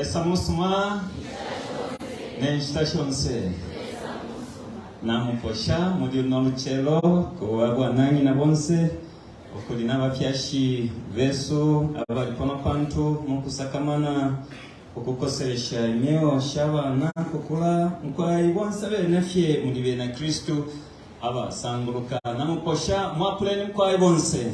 Lesa musuma ne nshita shonse. Namuposha muli luno lucelo ku bwananyina bonse ukuli n'abafyashi besu abali pano pantu mukusakamana ukukoselesha imyeo sha bana kukula nkwai bonse bene fye muli bena Kristu abasanguluka. Namuposha mwapuleni mukwai bonse.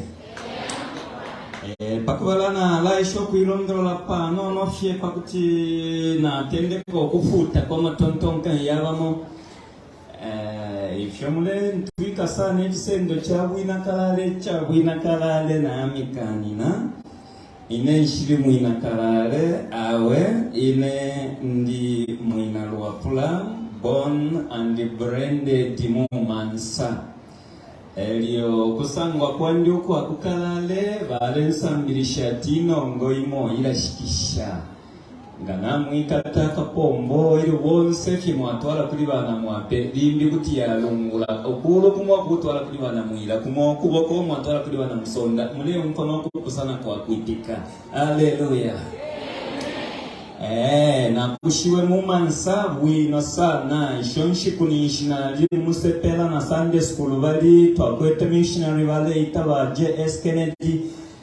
E, pakubala nalaisha ukuilondolola panono fye pakuti natendeka ukufuuta kwa matontonkanyo yabamo. E, ifyo mulentwika sana icisendo ca bwina kalale ca bwina kalale namikanina. Ine nshili mwina kalale awe, ine ndi mwina Luapula, born and branded mu Mansa. Elyo ukusangwa kwandi ukwa ku kalale balensambilisha ati inongo imo ilashikisha. Nga namwikata akapombo ilyo bonse fye mwatwala kuli bana mwape, limbi kuti yalungula. Ukuulu kumo kutwala kuli bana mwila, kumo ukuboko mwatwala kuli bana musonda. Muleumfwa no kupusana kwa kwipika. Aleluya! Eh, nakushiwe mu mansa bwino sana. Isho nshiku ninshi nali musepela na Sunday school bali twakwete missionary baleita ba J.S. Kennedy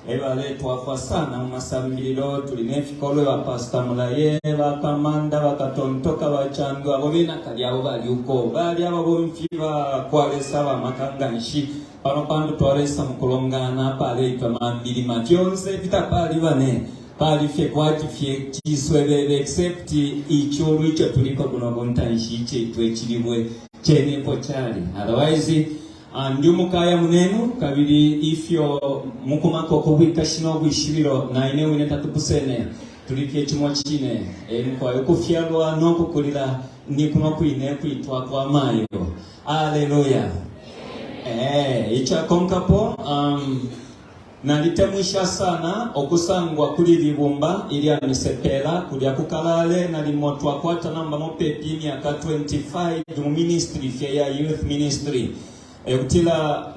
e baletwafwa sana mu masambililo. Tuli ne fikolwe ba Pastor Mulaye, ba Kamanda, ba Katontoka, ba Chandu, abo bena kali abo bali uko bali ababomfi ba kwa Lesa ba maka nga nshi. Pano pantu twaleisa mu kulongana apaleitwa Mambilima, fyonse ifi tapali bane, pali fye kwati fye ciswebebe except iculu ico tuliko kuno ku ntanshi icitwa icilibwe cene epo cali. Otherwise, ah, ndi umukaya munenu kabili ifyo mukumako ku bwikashi no bwishibilo na ine wine tatupusene, tuli fye cimo cine. E mukwai ukufyalwa no kukulila ni kuno kwine kwitwa kwa mayo. Aleluya. Eh, icakonkapo um, nalitemwisha sana ukusangwa kuli libumba ilya misepela kulya kukalale nalimo twakwata namba mupepi imyaka 25 mu ministry fye ya youth ministry ekutila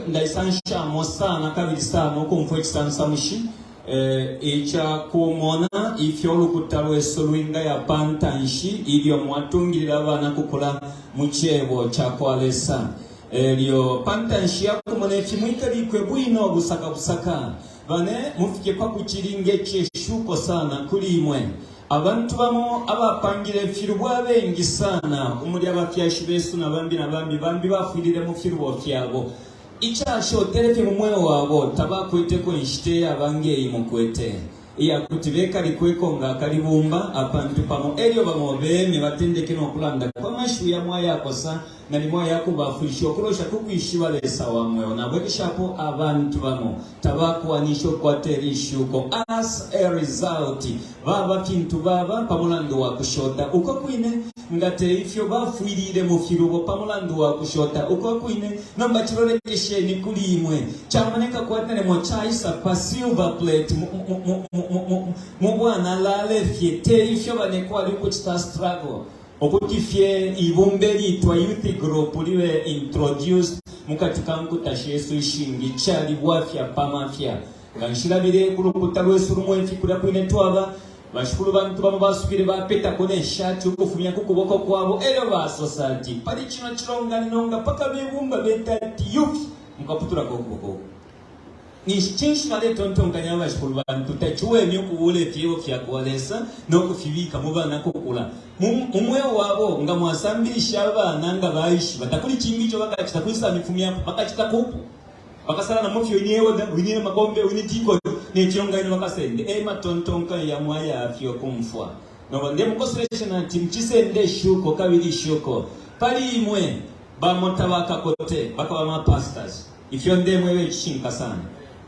ndaisanshamo sana kabili sana ukumfwa icisansamushi E Ica kumona ifyo ulukuta lwesu lwingaya pa ntanshi ilyo mwatungilila abana kukula mu Cebo ca kwa Lesa. Elyo pa ntanshi ya kumona ifi mwikalikwe bwino busaka busaka, bane mufike pa kucilinga ice shuko sana kuli imwe. Abantu bamo abapangile ifilubo abengi sana umuli abafyashi besu na bambi na bambi bambi bafwilile mu filubo fyabo. Icashotele fye mu mweo wabo, tabakweteko inshita iyaba nge iyi mukwete, iya kuti bekalikweko nga akalibumba apantu pamo elyo bamo beme batendeke no kulandako amashiwi yamo ayakosa nalimo aya kubafwilisha ukulosha ku kwishiba Lesa wa mweo. Nabwekeshapo, abantu bamo tabakwanisha ukukwata ili shuko. As a result, baba fintu baba pa mulandu wa kushota uko kwine. Nga te ifyo, bafwilile mu filubo pa mulandu wa kushota uko kwine. Nomba cilolekesheni kuli imwe. Camoneka kwati nalimo caisa pa silver plate mu bwanalale fye. Te ifyo bane kwali ukucita struggle ukuti fye ibumba ilitwa youth group libe introduced mukati ka nkuta shesu ishingi. Cali bwafya pa mafya. Nga nshilabile ku lukuta lwesu lumo ifi kulya kwine twaba, bashikulu bantu bamo basukile bapetako ne shati ukufumya ku kuboko kwabo elyo basosa ati, Pali cino cilonganino nga pakaba ibumba beta ati youth, mukaputulako ukuboko uku. Ninshi cinshi baletontonkanya aba bashikulu bantu? Taciweme ukubuula ifyebo fya kwa Lesa no kufibika mu bana kukula. Mu, mu mweo wabo, nga mwasambilisha abana nga baishiba, takuli cimbi ico bakacita kwisa mifumyapo, bakacita kupu. Bakasala na mufyo ini eoda, wini makombe, wini dikoni, ne cilonganino bakasende. E matontonkanyo yamo ayafya ukumfwa. Nomba ndemukoselesha nati mucisende ishuko kabili ishuko. Pali imwe bamo tabakakote, bakaba ma pastors. Ifyo ndemweba icishinka sana.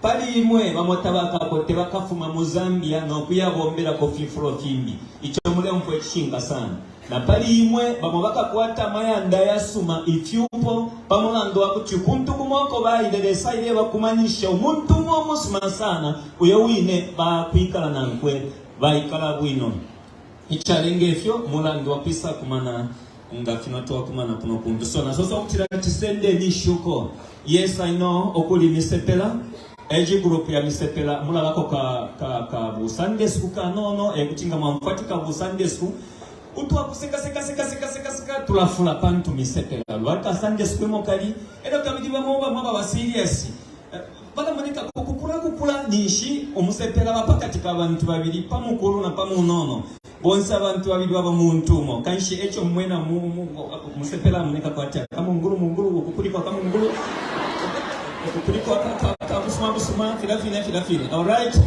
Pali imwe bamo tabakakote, bakafuma mu Zambia no kuyabombelako fifulo fimbi. Ico muleumfwa icishinka sana. Na pali imwe bamo bakakwata amayanda ayasuma, ifyupo, pa mulandu wa kuti ukuntu kumo uko baile, Lesa ailebakumanisha umuntu umo umusuma sana, uyo wine bakwikala nankwe, baikala bwino. Icalenga ifyo, mulandu wa kwisakumana nga fino twakumana kuno kuntu. So nasosa ukutila ati sendeni ishuko. Yes, I know, ukuli misepela. Age group ya misepela mulabako ka ka ka bu Sunday school kanono, e kuti nga mwamfwa ati ka bu Sunday school utwa kuseka seka seka seka seka seka tulafula pantu misepela lwali ka Sunday school emo kali. Elyo kabili bamo bamo ababa serious balamoneka ukukula kukula ninshi umusepela ba pakati ka bantu babili, pa mukulu na pa munono, bonse abantu babili baba muntu umo. Kanshi eco mumwena musepela amoneka kwati akamungulu mungulu, uku kuliko akamungulu, uku kuliko akabusuma busuma, filya fine filya fine. Alright,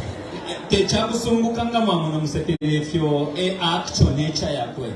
te cakusunguka nga mwamona musepela ifyo e actual nature yakwe.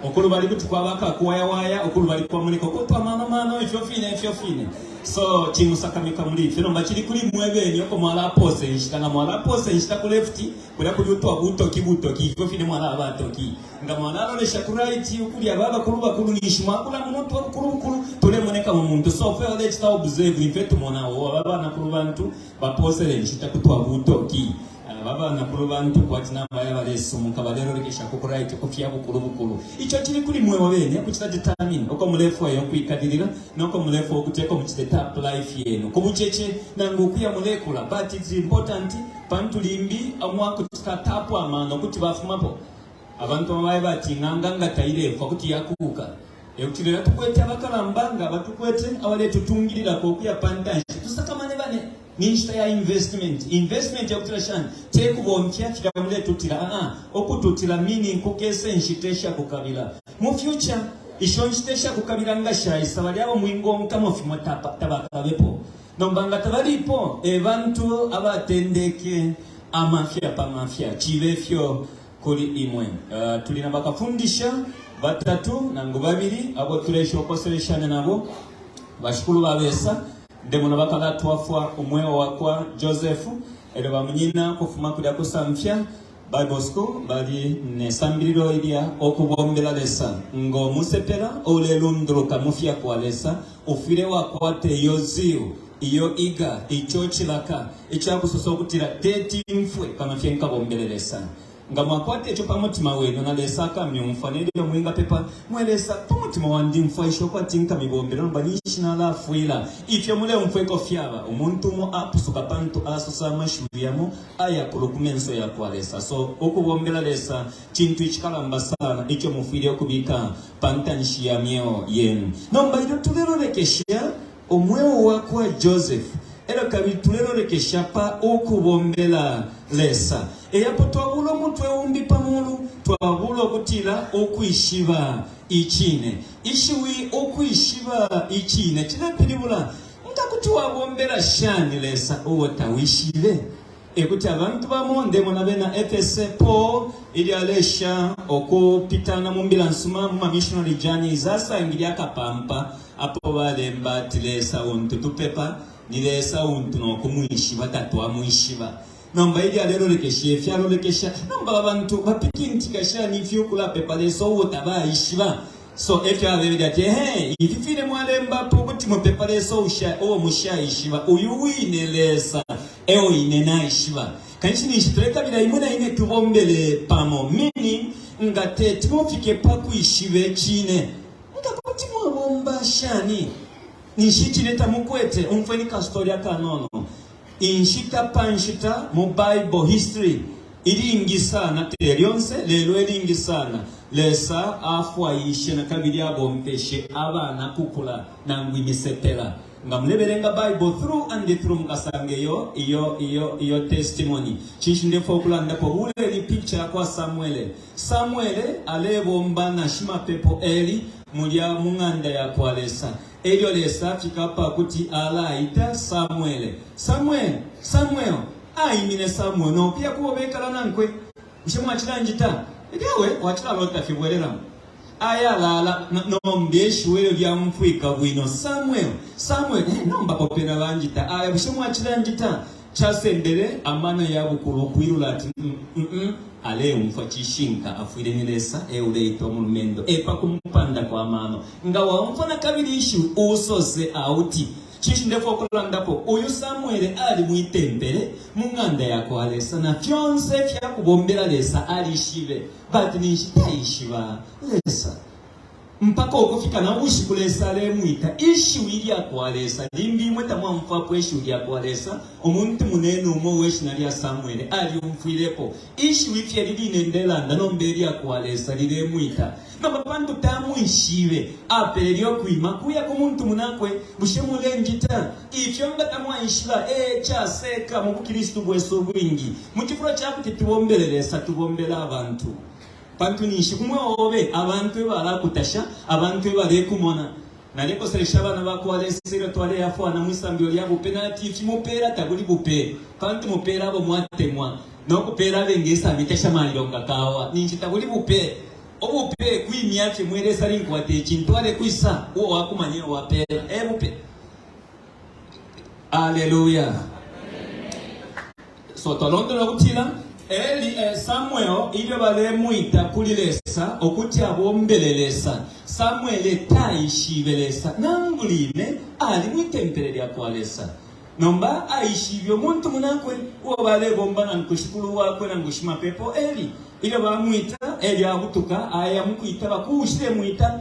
Ukulubali kuti kwaba akakuwayawaya, ukulubali kwamoneka ukutwa mano mano, ifyo fine ifyo fine. So cimusakamika muli ifyo. Nomba cili kuli mwe bene uko mwalapoosa inshita. Nga mwalapoosa inshita ku left, kulya kuli utwa butoki butoki, ifyo fine mwalaba batoki. Nga mwalalolesha ku right, ukuli aba bakulu bakulu, ninshi mwakula muno utwa bukulu bukulu tulemoneka mu muntu. So fwe balecita observe, ni fwe tumona o aba banakulu bantu bapoosele inshita ku twa butoki. Aba banakulu bantu kwati nabaya balesumuka, balelolekesha ku right, ku fya bukulu bukulu. Ico cili kuli mwebo bene ukucita determine uko mulefwaya ukwikalilila noko mulefwaya ukuti eko mucite tap life yenu ku bucece nangu ukuya mulekula. But it's important pantu limbi umwakucita tap amano kuti bafumapo. Abantu bamo baye bati ing'anga nga tailefwa kuti yakuuka. Ekuti lelo tukwete abakalamba nga batukwete abaletutungililako ukuya pa ntanshi, tusakamane bane. Ni nshita ya investment. Investment yakutila shani? Te kubomfya filya muletutila, aa, ukututila meaning kukesa inshita ishakukabila mu future. Isho nshita ishakukabila nga shaisa, balya abo mwingonkamo fimo tabakabepo. Nomba nga tabalipo, e bantu abatendeke amafya pa mafya. Cibe fyo kuli imwe. Tuli na bakafundisha batatu nangu babili abo tulesha ukoseleshanya nabo. Bashikulu babesa. Ndemona bakalatwafwa umweo wakwa Joseph elyo bamunyina kufuma kulya ku Samfya Bible School bali ne sambililo ilya Ukubombela Lesa. Ngo musepela ulelunduluka mu fya kwa Lesa, ufwile wakwata iyo zeal, iyo eager, ico cilaka ica kusosa ukutila teti mfwe kano fye nkabombele Lesa. Nga mwakwata ico pa mutima wenu, na Lesa akamyumfwa, nelyo mwingapepa, Mwe Lesa, pa mutima wandi mfwaisha ukwati nkamibombela, nomba ninshi nalafwila. Ifyo muleumfwa eko fyaba. Umuntu umo apusuka pantu asosa amashiwi yamo ayakulu ku menso yakwa Lesa. So, ukubombela Lesa cintu icikalamba sana ico mufwile ukubika pa ntanshi ya myeo yenu. Nomba ilyo tulelolekesha umweo wakwa Joseph, elyo kabili tulelolekesha pa ukubombela Lesa. Eyapo twabula umutwe umbi pa mulu, twabula ukutila ukwishiba icine. Ishiwi ukwishiba icine cilepilibula nga kuti wabombela shani Lesa uo tawishibe? E kuti abantu bamo, ndemona abena Efese, Paul ilyo alesha ukupitana mu mbila nsuma mu ma missionary journeys, asangile akapampa apo balemba ati Lesa untu tupepa ni Lesa untu no kumwishiba tatwamwishiba. Nomba ilyo alelolekesha ifyo alolekesha, nomba abantu bapikintika shani ifi ukulapepa Lesa uo tabaishiba? So efyo abebele ati, ehe, ifi fine mwalembapo ukuti mupepa Lesa uo mushaishiba, uyu wine Lesa eo ine naishiba. Kanshi ninshi tulekabila imwe na ine tubombele pamo, meaning nga teti mufike pa kwishiba icine, nga kuti mwabomba shani? Ninshi icine tamukwete. Umfweni ka story akanono. Inshita pa nshita mu Bible history, ilingi sana, te lyonse, lelo ilingi sana, Lesa afwaishe na kabili abomfeshe abana kukula nangu imisepela. Nga mulebelenga Bible through and through, mukasanga iyo, iyo, iyo, iyo testimony. Cinshi ndefwaya ukulandapo? Buleni picture yakwa Samwele. Samwele alebomba na shimapepo Eli mulya mu ng'anda yakwa Lesa. Elyo Lesa afika apakuti alaita Samwele. Samuel! Samuel! Aimine Samuel no kuya kubo bekala nankwe. Bushe mwacilanjita? Elyo awe, wacilalota fye, bwelelamo. Aya alala, nomba ishiwi elyo lyaumfwika bwino. Samuel! Samuel! Eh, nomba apo pena banjita. Aya, bushe mwacilanjita? Casendele amano ya bukulu ukwilula ati, mm, mm, mm, aleumfwa cishinka, afwile ni Lesa e uleita umulumendo. E pa kumupanda kwa mano. Nga waumfwa na kabili ishiwi, usose auti, Cinshi ndefwaya ukulandapo? Uyu Samwele ali mwi tempele, mu ng'anda ya kwa Lesa, na fyonse ifya kubombela Lesa alishibe, but ninshi taishiba Lesa. Mpaka ukufika na ubushiku Lesa alemwita, ishiwi ilya kwa Lesa. Limbi imwe tamwaumfwapo ishiwi lya kwa Lesa. Umuntu munenu umo uwe shina lya Samwele alyumfwilepo ishiwi fye ili line ndelanda nomba ilya kwa Lesa lilemwita. Nomba pantu tamwishibe, apelele ukwima kuya ku muntu munakwe. Bushe mulenjita ifyo nga tamwaishiba? E caseka mu buKristu bwesu ubwingi. Mu cifulo ca kuti tubombele Lesa, tubombela abantu. Pantu ninshi ku mweo obe abantu ebalakutasha, abantu ebalekumona. Nalekoselesha abana ba kwa Lesa ilyo twaleyafwana mwi sambililo lya bupe nati ifi mupeela tabuli bupe, pantu mupeela abo mwatemwa, no kupeela abengesa mitasha mailo nga kawa, ninshi tabuli bupe. Ubupe kwimya fye, mwe Lesa ninkwata ici, ntwale kwisa? Uo wakumanya eo wapeela, e bupe. Aleluya! So twalondolola ukutila Eli, eh, Samuel ilyo balemwita kuli Lesa ukuti abombele Lesa, Samuele taishibe Lesa nangu line ali mwi tempele lya kwa Lesa. Nomba aishibe umuntu munankwe uo balebomba nankwe, shikulu wakwe nangu shimapepo Eli. Ilyo bamwita, Eli abutuka aya mukwita bakuushilemwita.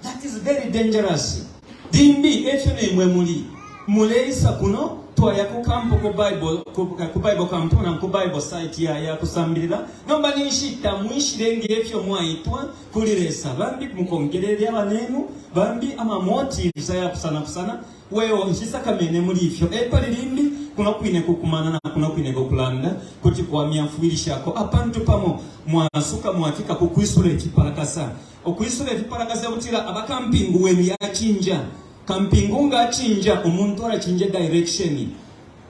That is very dangerous. Limbi efyo nemwe muli. Muleisa kuno twaya ku camp ku Bible ku, ku Bible camp na ku Bible site ya, ya kusambilila. Nomba ninshi tamwishile ngefyo mwaitwa kuli Lesa. Bambi mukonkelele abanenu, bambi ama motives ayapusana pusana. Weo nshisakamene muli ifyo. Epali limbi kuno kwine kukumana na kuno kwine kukulanda kuti kwamyafwilishako apantu pamo mwasuka mwafika ku kwisula icipalakasa. Ukwisula ifipalakasa kutila aba kampingu wenu yacinja. Kampingu nga acinja, umuntu alacinja direction.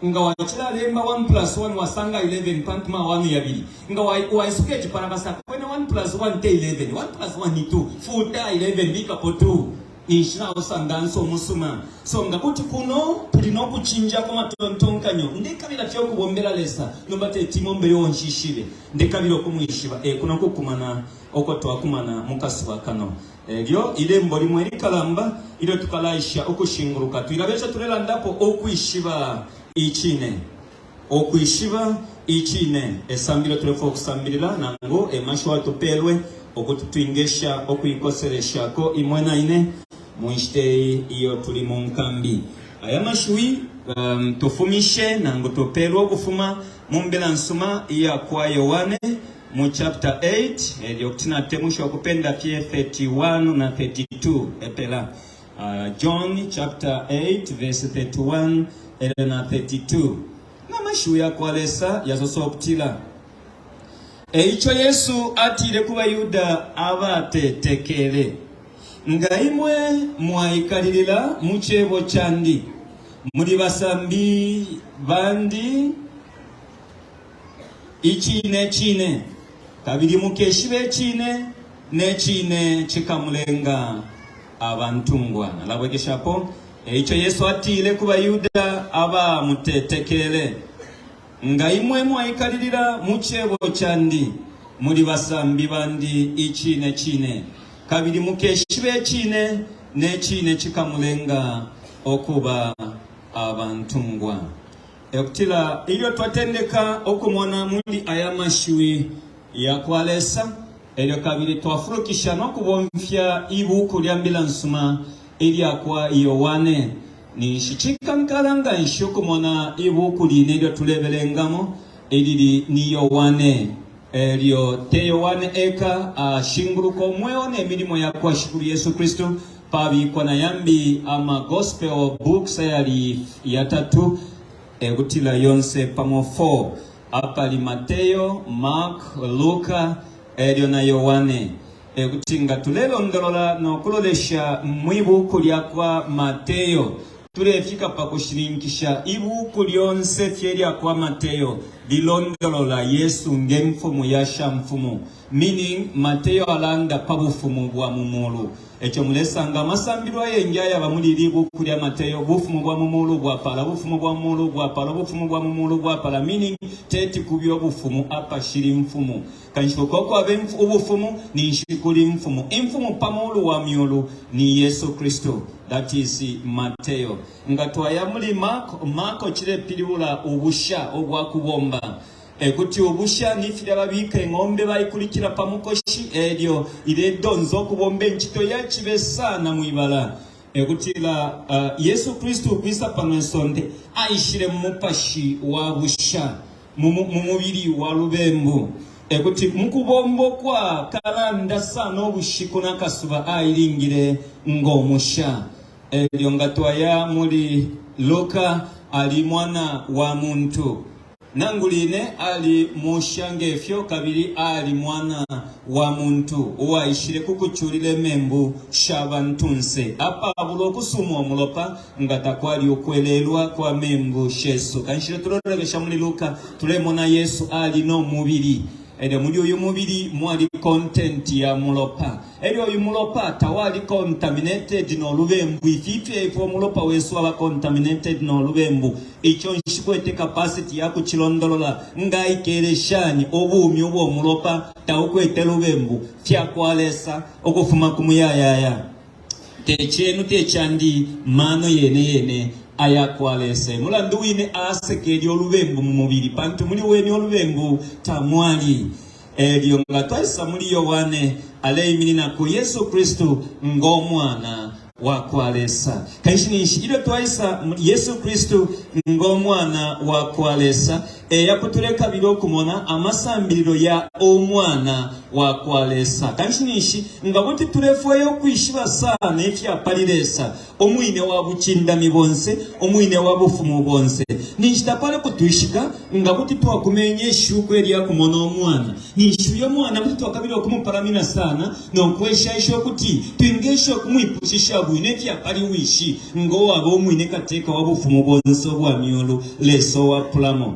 Nga wacilalemba 1 plus 1 wasanga 11 pantu ma 1 yabili. Nga waisuka icipalakasa kwena 1 plus 1 te 11, 1 plus 1 ni 2. Futa 11 bikapo 2. Ninshi nausanga ansa umusuma. So nga kuti kuno tuli no kucinja kwa matontonkanyo. Ndekabila fye ukubombela Lesa, nomba teti mombele uo nshishibe. Ndekabila ukumwishiba. E kuno kukumana uko twakumana mu kasuba kano. Elyo ilembo limo ilikalamba ilyo tukalaisha ukushinguluka, twilaba ico tulelandapo, ukwishiba icine. Ukwishiba icine esambililo tulefwaya ukusambilila, nangu e mashiwi atupelwe ukuti twingesha ukuikoseleshako imwe na ine mu nshita iyi iyo tuli mu nkambi. Aya mashiwi um, tufumishe nangu tupelwe ukufuma mu Mbila Nsuma iya kwa Yohane mu chapter 8, elyo kuti natemwisha ukupenda fye 31 na 32 epela. John chapter 8 verse 31 elyo na 32. Na mashiwi ya kwa Lesa yasosa ukutila, E ico Yesu atile ku baYuda abatetekele, Nga imwe mwaikalilila mu cebo candi, muli basambi bandi icine cine, kabili mukeshiba icine, ne cine cikamulenga abantungwa. Nalabwekeshapo. E ico Yesu atile ku baYuda abamutetekele, Nga imwe mwaikalilila mu cebo candi, muli basambi bandi icine cine, kabili mukeshiba icine, ne cine cikamulenga ukuba abantungwa. E kutila ilyo twatendeka ukumona muli aya mashiwi ya kwa Lesa, elyo kabili twafulukisha no kubomfya ibuuku lya Mbila Nsuma ilya kwa Yohane, ninshi cikankala nga nshi ukumona ibuuku line ilyo tulebelengamo, ilili ni Yohane. Elyo te Yohane eka ashinguluka umweo ne milimo ya kwa Shikulu Yesu Kristu, pabikwa na yambi ama Gospel books ayali yatatu, e kutila yonse pamo 4, apali Mateo, Mark, Luka, elyo na Yohane. E kuti nga tulelondolola no kulolesha mwi buuku lya kwa Mateo, tulefika pa kushininkisha ibuuku lyonse fye lya kwa Mateo lilondolola Yesu nge Mfumu ya shamfumu, meaning Mateo alanda pa Bufumu bwa mu mulu. Eco mulesanga amasambililo ayengi ayaba muli ili buuku lya Mateo, Bufumu bwa mu mulu bwapala, Bufumu bwa mu mulu bwapala, Ubufumu bwa mu mulu bwapala, meaning teti kube ubufumu apashili mfumu. Kanshi uko ukwaba ubufumu ninshi kuli imfumu. Imfumu pa mulu wa myulu ni Yesu Kristu. That is Mateo. Nga twaya muli Marko, Marko cilepilibula ubusha ubwa kubomba. E kuti ubusha ni filya babika ing'ombe baikulikila pa mukoshi elyo iledonza ukubomba incito ya cibe sana mwibala. E kutila uh, Yesu Kristu ukwisa pano isonde aishile mu mupashi wa busha mu mubili wa lubembu. E kuti mu kubomba ukwa kalanda sana ubushiku na kasuba ailingile ngo musha. Elyo nga twaya muli Luka ali mwana wa muntu. Nangu line ali musha nge fyo kabili ali Mwana wa muntu uwaishile ku kuculile membu sha bantunse apabula ukusumwa umulopa, nga takwali ukwelelwa kwa membu shesu. Kanshi ilyo tulolekesha muli Luka, tulemona Yesu ali no mubili. Elyo muli uyu mubili mwali content ya mulopa. Elyo uyu mulopa tawali contaminated no lubembu. Ifi ifyo ifwe umulopa wesu waba contaminated no lubembu. Ico nshikwete capacity ya kucilondolola nga aikele shani ubumi ubo umulopa taukwete lubembu. Fya kwa Lesa ukufuma ku muyayaya. Te cenu te candi, mano yene yene aya kwa Lesa. E mulandu wine asekele ulubembu mu mubili, pantu muli wene ulubembu tamwali. Elyo nga twaisa muli Yohane, aleimininako Yesu Kristu ngo Mwana wa kwa Lesa. Kanshi ninshi ilyo twaisa muli Yesu Kristu ngo Mwana wa kwa Lesa, eyapo tulekabila ukumona amasambililo ya Umwana wa kwa Lesa. Kanshi ninshi nga kuti tulefwaya ukwishiba sana ifya pali Lesa, umwine wa bucindami bonse, umwine wa bufumu bonse, ninshi tapali kutwishika nga kuti twakumenye ishuko ilya kumona Umwana. Ninshi uyo mwana kuti twakabila ukumupalamina sana no kweshaesha ukuti twingesha ukumwipushisha bwino ifya pali Wishi, ngo waba umwine Kateka wa bufumu bonse ubwa myulu, Lesa Uwapulamo.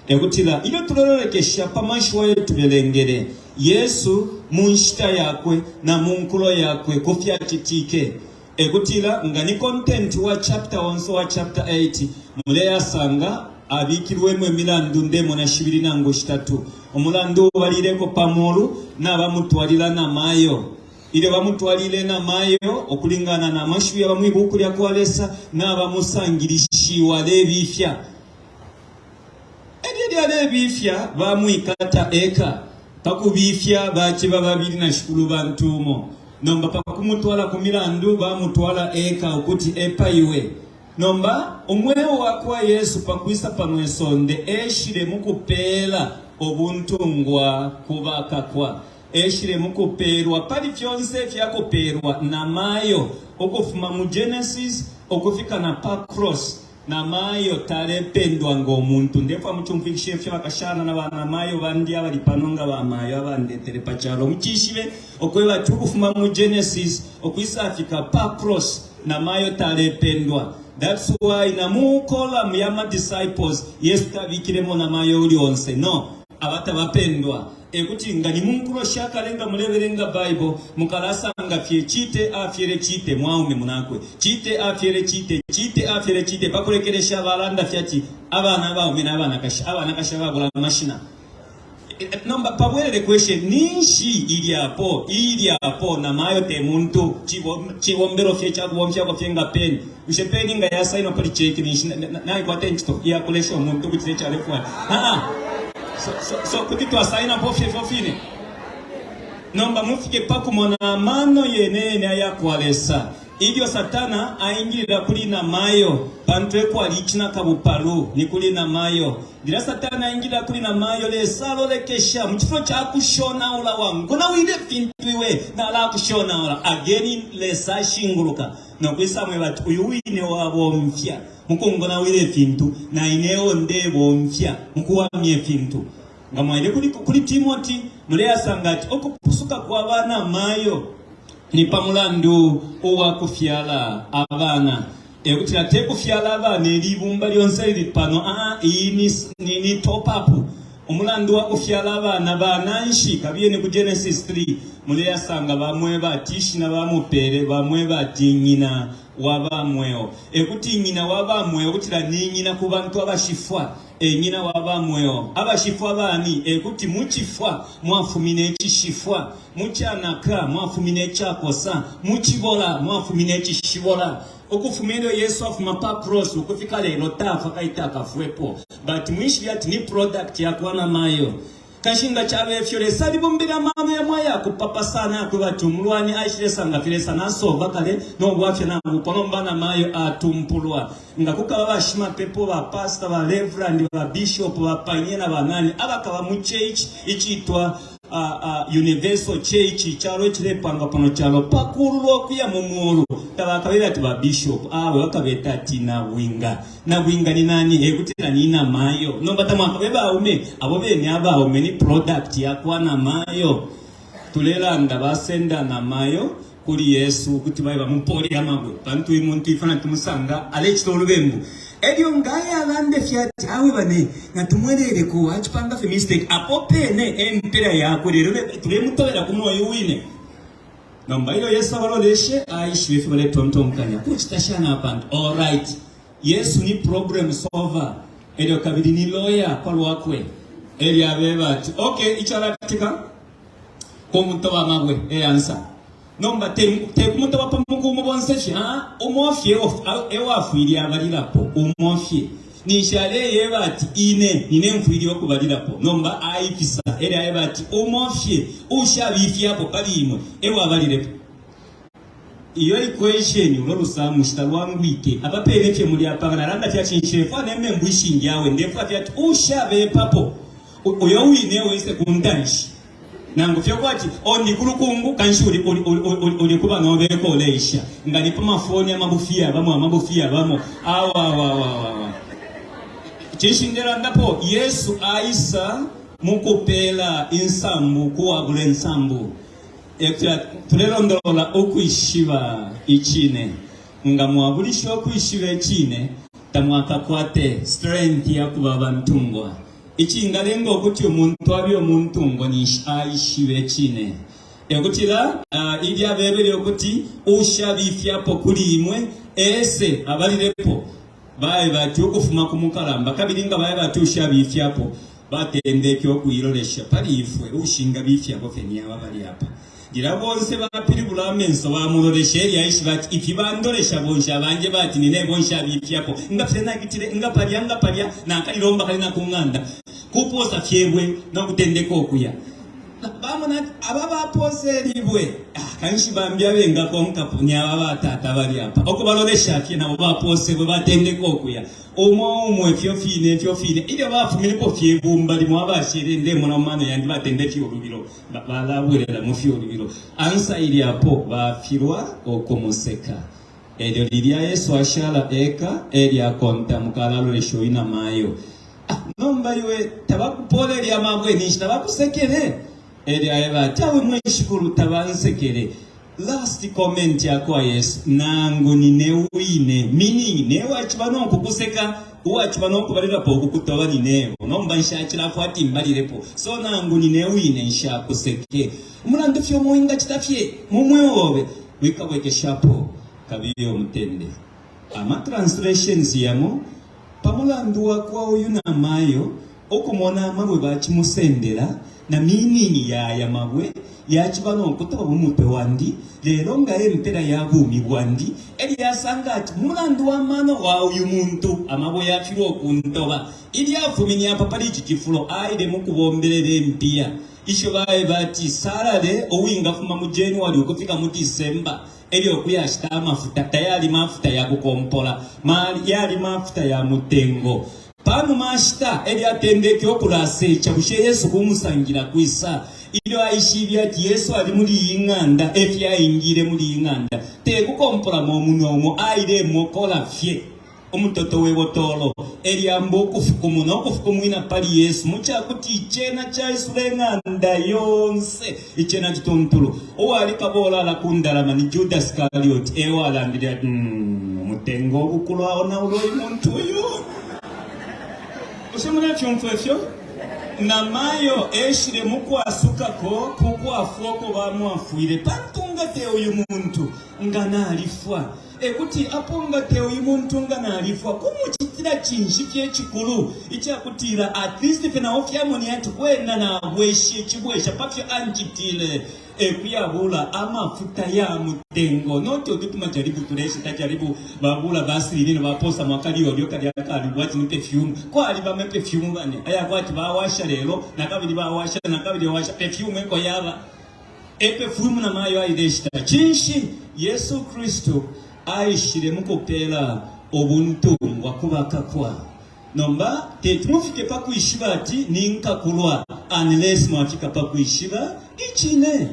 E kutila, ilyo tulelolekesha pa mashiwi ayo tubelengele, Yesu mu nshita yakwe na mu nkulo yakwe ku fyacitike, e kutila, nga ni content wa chapter onse wa chapter 8, muleyasanga abikilwemo imilandu ndemona shibili nangu shitatu. Umulandu ubalileko pa mulu nabamutwalila na mayo. Ilyo bamutwalile na mayo, ukulingana na mashiwi yaba mwi buku lya kwa Lesa, nabamusangilishiwa alebifya. Elyo ilyo alebifya, bamwikata eka. Pa kubifya baciba babili na shikulu bantu umo. Nomba pa kumutwala ku milandu, bamutwala eka ukuti epaiwe. Nomba umweo wa kwa Yesu pa kwisa pano isonde eshile mu kupeela ubuntungwa ku bakakwa. Eshile mu kupeelwa pali fyonse ifya kupeelwa na mayo ukufuma mu Genesis ukufika na pa cross. Namayo talependwa ngo muntu. Ndefwa mucumfwikishe ifyo abakashana na banamayo bandi abali pano nga bamayo abandetele pa calo mucishibe ukweba ati ukufuma mu Genesis ukwisafika pa cross namayo talependwa. That's why na mu column ya ma disciples Yesu tabikilemo namayo uli onse. No, aba tabapendwa. E kuti nga ni mu nkulo sha kale nga mulebelenga Baibo, mukalasanga fye cite afyele cite mwaume munakwe, cite afyele cite, cite afyele cite, pa kulekelesha balanda fye ati abana abaume na abanakashi, abanakashi ababula amashina. Nomba pabwelele question, ninshi ilyapo, ilyapo namayo te muntu, cibombelo fye ca kubomfyako fye nga peni. Bushe peni nga yasainwa pali cheki ninshi naikwata incito iya kulesha umuntu ukucita ico alefwaya? Aa! So, so, so kuti twasainapo fye ifyo fine. Nomba mufike pa kumona amano yene yene aya kwa Lesa. Ilyo Satana aingilila kuli namayo, pantu ekwali icinakabupalu, ni kuli namayo. Lilya Satana aingilila kuli namayo, Lesa alolekesha mu cifulo ca kushonaula wangonawile fintu iwe, nalakushonaula. Again, Lesa ashinguluka no kwisamweba ati, Uyu wine wabomfya mu kungonawila ifintu, na ine eo ndebomfya mu kuwamya ifintu. Nga mwaile kuli, kuli Timoti, muleyasanga ati ukupusuka kwa banamayo ni pa mulandu uwa kufyala abana. E kutila te kufyala abana ili ibumba lyonse lili pano, aa, iyi ni, ni, ni top up. Umulandu wa kufyala abana bananshi, kabiyeni ku Genesis 3, muleyasanga bamweba ati ishina bamupele, bamweba ati nyina wa ba mweo. E kuti nyina wa ba mweo, kutila ni nyina ku bantu abashifwa. E nyina wa ba mweo. Abashifwa bani? E kuti mu cifwa mwafumine icishifwa, mu canaka mwafumine icakosa, mu cibola mwafumine icishibola. Ukufuma ilyo Yesu afuma pa cross ukufika lelo tafwa kabili takafwepo. But mwishibe ati ni product yakwa namayo. Kanshi nga caba ifyo, Lesa alibombele amano yamo ayakupapa sana ayakweba ati umulwani aishilesanga fye Lesa nasova kale no bwafya nabupwa nomba namayo atumpulwa. Nga kukaba bashimapepo, ba pastor, ba reverend, ba bishop, ba pioneer na banani abakaba mu church icitwa Universal Church, icalo icilepangwa pano calo pakululwa ukuya mu mulu, tabakabebe ati ba bishop, awe bakabeta ati nabwinga. Nabwinga ni nani? E kutila ni namayo. Nomba tamwakabe baume, abo bene abaume ni product ya kwa namayo. Tulelanda basenda namayo kuli Yesu ukuti baye bamupole amabwe, pantu uyu muntu ifwe natumusanga alecita ulubembu. Elyo nga ayalande fye ati awe bane natumweleleko, acipanga fye mistake, apo pene empela yakwe, lelo tulemutobela ku moyo wine. Nomba ilyo Yesu abaloleshe, aishibe ifyo baletontonkanya. Kucita shani apantu? All right. Yesu ni problem solver, elyo kabili ni lawyer pa lwakwe. Elyo abeba ati, okay, icalacitika kumutoba amabwe e answer. Nomba te, te kumutoba pa muku umo bonse fye, ah, umo fye ewafwile abalilapo, umo fye. Ninshi aleyeba ati ine nine mfwile ukubalilapo. Nomba aifisa, elyo aeba ati umo fye ushabifyapo pali imwe ewabalilepo. Iyo equation ulo lusamushi talwangwike. Apa pene fye muli apa nga nalanda fye ati nshilefwaya ne membu ishingi awe ndefwaya fye ati ushabepapo uyo wine wese ku ntanshi. Nangu fye kwati o ndi ku lukungu kanshi uli uli uli uli, uli kuba nobeko uleisha. Nga ni pa mafoni amabufi yabamo amabufi yabamo awa awa awa awa. Cinshi ndelandapo? Yesu aisa mukupela insambu kuwabula insambu. Ekutila tulelondolola ukwishiba icine. Nga mwabulisha ukwishiba icine, tamwakakwate strength ya kuba abantungwa. Icingalenga ukuti umuntu abe umuntungwa ninshi aishiba icine. Ekutila uh, ilyo abebele ukuti ushabifyapo kuli imwe ese abalilepo Baeba ati ukufuma ku mukalamba, kabili nga baeba ati ushabifyapo, batendeke ukuilolesha pali ifwe, ushingabifyapo fye ni aba bali apa. Lilya bonse bapilibula amenso bamulolesha, elyo aishiba ati ifi bandolesha bonse abanjeba ati ni nebo nshabifyapo, nga filya nakitile, nga palya, nga palya, nakalilomba kale na ku ng'anda, kuposa fye ibwe no kutendeka ukuya. Bamona ati aba baposa ilibwe, ah, kanshi bambi abengakonkapo ni aba batata bali apa. Ukubalolesha fye nabo baposa ibwe batendeka ukuya umo umo, ifyo fine ifyo fine. Ilyo bafuminepo fye ibumba limo abashele, ndemona mu mano yandi batendeke ulubilo, balabwelela mu fye ulubilo. Ansa ili apo bafilwa ukumuseka. Elyo lilya Yesu ashala eka, elyo akontamuka alalolesha uyu namayo. Ah, nomba iwe tabakupolele amabwe ninshi tabakusekele? Elyo aeba ati, awe mwe Shikulu tabansekele. Last comment yakwa Yesu, nangu nine wine, meaning ne waciba no kukuseka, uwaciba no kubalilapo ukukutoba ni nebo, nomba nshacilafwa ati mbalilepo, so nangu nine wine nshakuseke. Umulandu fye umo wingacita fye mu mweo obe, wikabwekeshapo, kabiye umutende. Ama translations yamo Pa mulandu wakwa uyu namayo ukumona amabwe bacimusendela na meaning ya aya mabwe yaciba no kutoba mu mutwe wandi, lelo nga e mpela ya bumi bwandi, elyo yasanga ati mu mulandu wa mano wa uyu muntu amabwe yafilwa ukuntoba. Ilyo afumine apa pali ici cifulo aile mu kubombelela impiya isho baeba ati salary uwingafuma mu January ukufika mu December. Elyo ukuyashita amafuta tayali mafuta ya kukompola, yali mafuta ya mutengo. Pa numa ashita, elyo atendeke ukulaseca, bushe Yesu kumusangila kwisa? Ilyo aishibe ati Yesu ali muli iyi ng'anda, e fyo aingile muli iyi ng'anda. Te kukompolamo umunwe umo, ailemokola fye. Umutoto we botolo e lyamba ukufukumuna, ukufukumwina pali Yesu, mu ca kuti icena caisula ing'anda yonse, icena cituntulu. Uwali kabolala ku ndalama ni Judas Iscariot, e walandile ati, mm, umutengo ubukulu aonaula uyu muntu uyu. Bushe mulefyumfwa ifyo? Namayo eshile mu kwasukako ku kwafwa uko bamwafwile, pantu nga te uyu muntu nga nalifwa. E kuti apo nga te uyu muntu nga nalifwa, kumucitila cinshi fye icikulu ica kutila at least fye na o fye amone ati kwena nabwesha icibwesha pa fyo ancitile. Ekuyabula amafuta ya mutengo noti utu tumajaribu tuleshita jaribu babula vaseline baposa mwakaliyolyo kalya kali kwati ni perfume. Kwaliba ama perfume bane aya kwati bawasha lelo nakabili bawasha nakabili bawasha perfume eko yaba e perfume na mayo aileshita. Cinshi Yesu Kristu aishile mukupela ubuntungwa kubakakwa? Nomba teti mufike pakwishiba ati ninkakulwa unless mwafika pakwishiba icine.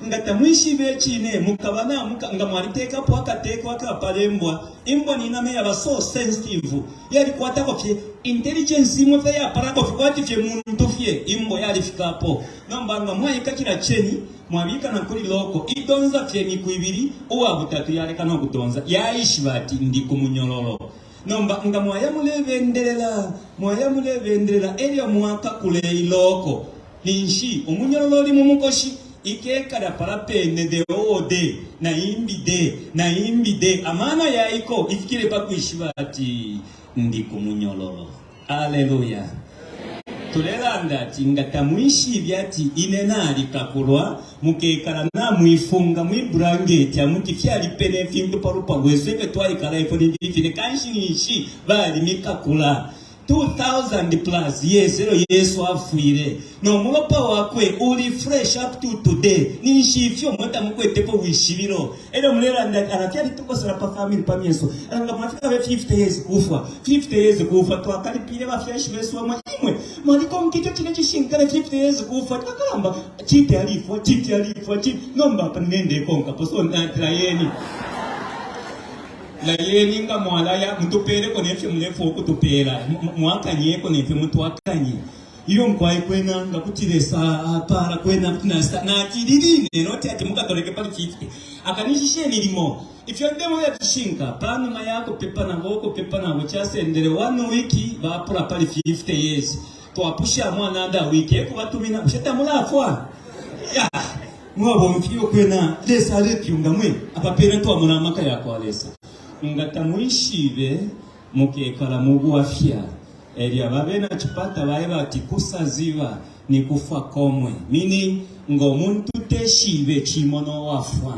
Nga tamwishibe icine mukaba namuka, nga mwalitekapo akateko akapalembwa. Imbwa ni nama iyaba so sensitive, yalikwatako fye intelligence imo fye yapalako fye kwati fye muntu fye, imbwa yalifikapo. Nomba nga mwaikakila cheni mwabika na kuli loko, idonza fye imiku ibili, uwa butatu yaleka no kudonza, yaishiba ati ndi ku munyololo. Nomba nga mwaya mulebendelela, mwaya mulebendelela, elyo mwakakula iloko, ninshi umunyololo uli mu mukoshi, ikekala pala pene the whole day, na imbi day, na imbi day, amano yaiko ifikile pa kwishiba ati ndi ku munyololo. Aleluya! Tulelanda ati nga tamwishibe ati ine nalikakulwa, mukekala namwifunga mwi bulangeti amuti fyalipene ifintu pa lupwa lwesu efyo twaikala ifwe ni fine, kanshi ninshi balimikakula. 2000 plus years elyo Yesu afwile, no mulopa wakwe uli fresh up to today. Ninshi ifyo mwe tamukwetepo bwishibilo, elyo mulelanda ati ala fyalitukosela pa family pa myesu, ala nga mwafika be 50 years kufwa, 50 years kufwa, twakalipile bafyashi besu bamwe, imwe mwalikonka ico cine cishinka ne 50 years kufwa, twakalamba chite alifwa, chite alifwa, chite nomba apa nine ndekonkapo, so layeni layeni nga mwalaya mutupeleko nefyo mulefwa ukutupela, mwakanyeko nefyo mutwakanye. Iyo mukwai kwena nga kuti Lesa apala kwena kuti nasa natililine noti ati mukatoleke pali 50 akanishisheni limo ifyo ndemo ya cishinka. Panuma ya kupepa nabo ukupepa nabo chasendele 1 week bapula pali 50 years twapushamo another week ekubatumina bushe tamulafwa ya mwabomfiwe kwena Lesa alepyunga mwe apapene twamona amaka ya kwa Lesa. Nga tamwishibe mukekala mu bwafya. Elyo aba bena cipata baeba ati kusaziba ni kufwa komwe, meaning ngo muntu teshibe cimo no wafwa.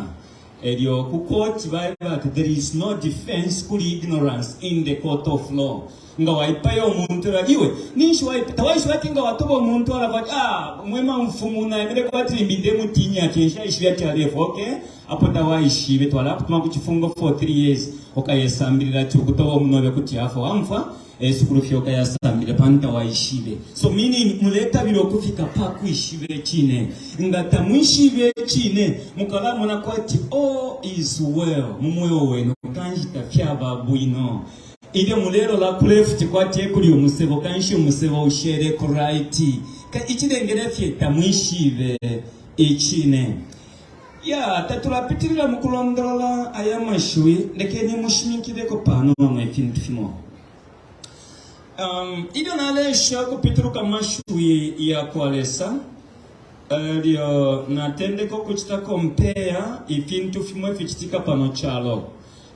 Elyo ku court baeba ati there is no defense kuli ignorance in the court of law. Nga waipaya umuntu eba iwe ninshi waipaya, tawaishiba ati nga watoba umuntu alafwa ati ah mwe mamfumu naebele kwati limbi ndemutinya fye nshaishibe ati alefwa. Okay, apo tawaishibe twalakutuma ku cifungo for 3 years ukayesambilila ati ukutoba umunobe kuti afwa wamfwa esukulu fye ukayasambilila pantu tawaishibe. So meaning mulekabila ukufika pa kwishiba icine. Nga tamwishibe icine mukalamona kwati all is well mu mweo wenu, kanshi tafyaba bwino. Ilyo mulelola ku left kwati ekuli umusebo, kanshi umusebo ushele ku right. Icilengele fye tamwishibe icine. Ya tatulapitilila mu kulondolola aya mashiwi, lekeni mushimikileko panono ifintu fimo. Ilyo naleesha ukupituluka mu mashiwi ya kwa Lesa, elyo natendeka ukucita compare ifintu fimo ificitika pano calo.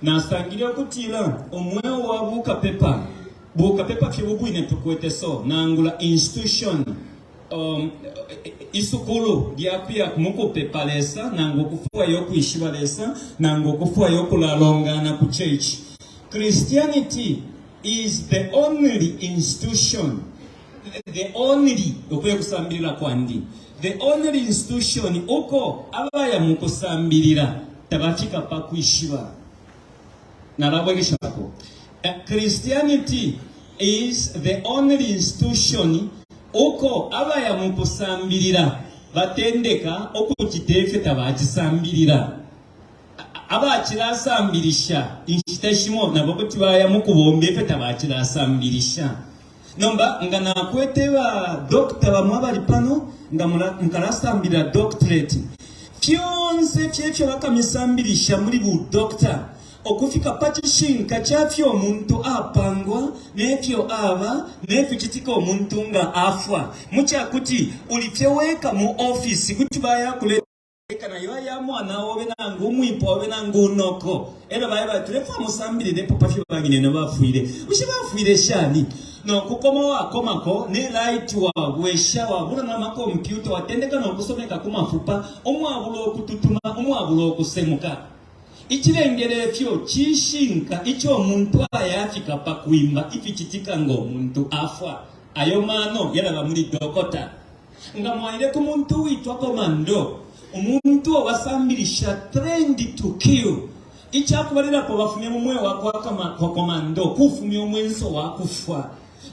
Nasangile ukutila umweo wa bukapepa, bukapepa fye bubwine tukwete so, nangula institution, isukulu lya kuya mukupepa Lesa, nangu ukufwaya ukwishiba Lesa, nangu ukufwaya ukulalongana ku church. Christianity is the only institution, the only, ukuya kusambilila kwandi, the only institution uko abaya mukusambilila tabafika pa kwishiba. Nalabwekeshako. Christianity is the only institution uko abaya mukusambilila batendeka ukucita ifyo tabacisambilila. Abacilasambilisha inshita shimo nabo kuti baya mukubomba ifyo tabacilasambilisha. Nomba nga nakwete ba doctor bamo abali pano, nga mukalasambilila doctorate, fyonse fyefyo bakamisambilisha muli bu doctor ukufika pa cishinka ca fyo umuntu apangwa nefyo aba neficitika umuntu nga afwa, mucakuti uli fye weka mu office kuti baya kule Eka na yo ya mwana obe nangu umwipwa obe nangu unoko. Elyo baye bati, Tulefwa musambililepo pa fyo banyinenwe bafwile. Bushe bafwile shani? No kukoma wakomako ne laiti wabwesha, wabula na makompyuta, watendeka no kusomeka ku mafupa umwabula ukututuma, umwabula ukusemuka. Icilengele ifyo cishinka ico umuntu ayafika pa kwimba ificitika ngo muntu afwa. Ayo mano yalaba muli dokota. Nga mwaile ku muntu uwitwa komando, umuntu uo basambilisha trained to kill, ica kubalilapo bafumya mu mweo wa kwa komando kufumya umwenso wa kufwa.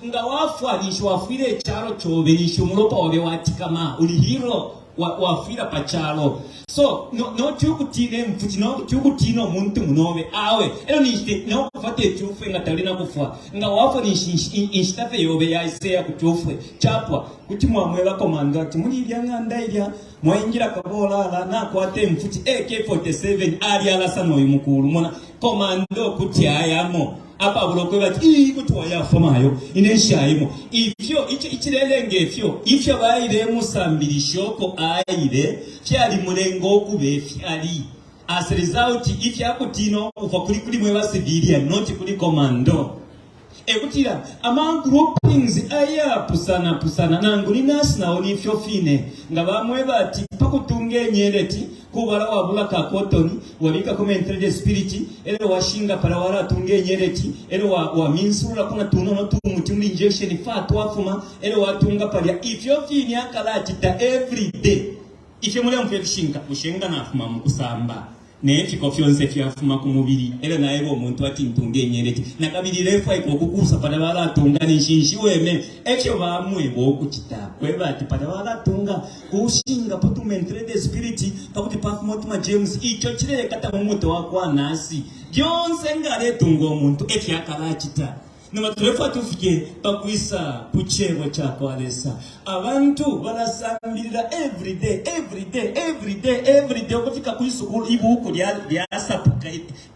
Nga wafwa ninshi wafwila icalo cobe, ninshi umulopa obe watikama, uli hero, wafwila pa calo. So, no, noti ukutina imfuti, noti ukutina umuntu munobe, awe. Elyo ninshi nokufwa teti ufwe nga tauli na kufwa. Nga wafwa ninshi inshita fye yobe yaisa iya kuti ufwe, capwa. Kuti mwamweba komando ati muli ilya ng'anda ilya mwaingila kabolala nakwata imfuti AK-47 ali alasa noyu mukulu. Mona komando kuti ayamo apabula ukweba ati ii kuti wayafwa mayo ine nshaimo. Ifyo ico icilelenga ifyo ifyo baile musambilisha uko aile fyalimulenga ukuba ifyali. As a result ifya kutina ukufwa kuli kuli mwe ba civilian not kuli komando. E kutila ama groupings ayapusana pusana nangu ni nurse nao ni fyo fine nga bamweba ati pa kutunga inyeleti kubala wabula ka cotton wabikako mentholated spirit elyo washinga pala walatunga inyeleti elyo wa, waminsululako na tunono tumuti muli injection fa twafuma elyo watunga palya ifyo fine akalacita every day ifyo muleumfwa ifishinka bushe nga nafuma mu kusamba Ne fiko fyonse fyafuma ku mubili, elyo naeba umuntu ati ntunge inyeleti. Nakabili ilefwaikwa ukukuusa palya balatunga ninshi nshiweme. Efyo bamweba ukucita, kweba ati palya balatunga kushingapo tu mentholated spirit pakuti pafuma utuma germs. Ico cilekata mu mutwe wakwa nasi. Lyonse nga aletunga umuntu efyo akalacita. Nomba tulefwaya tufike pa kwisa ku Cebo ca kwa Lesa. Abantu balasambilila every day, every day, every day, every day ukufika kwi sukulu ibuuku lyasapuka,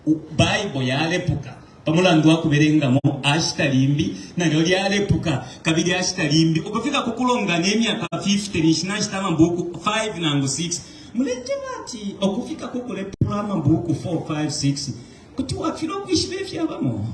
Bible yalepuka pa mulandu wa kubelengamo, ashita limbi nalyo lyalepuka kabili ashita limbi ukufika ku kulongana imyaka 50 ninshi nashita amabuuku 5 nangu 6. Mulenjeba ati ukufika ku kulepula amabuuku 4, 5, 6 Kuti wafilwa ukwishiba ifyabamo.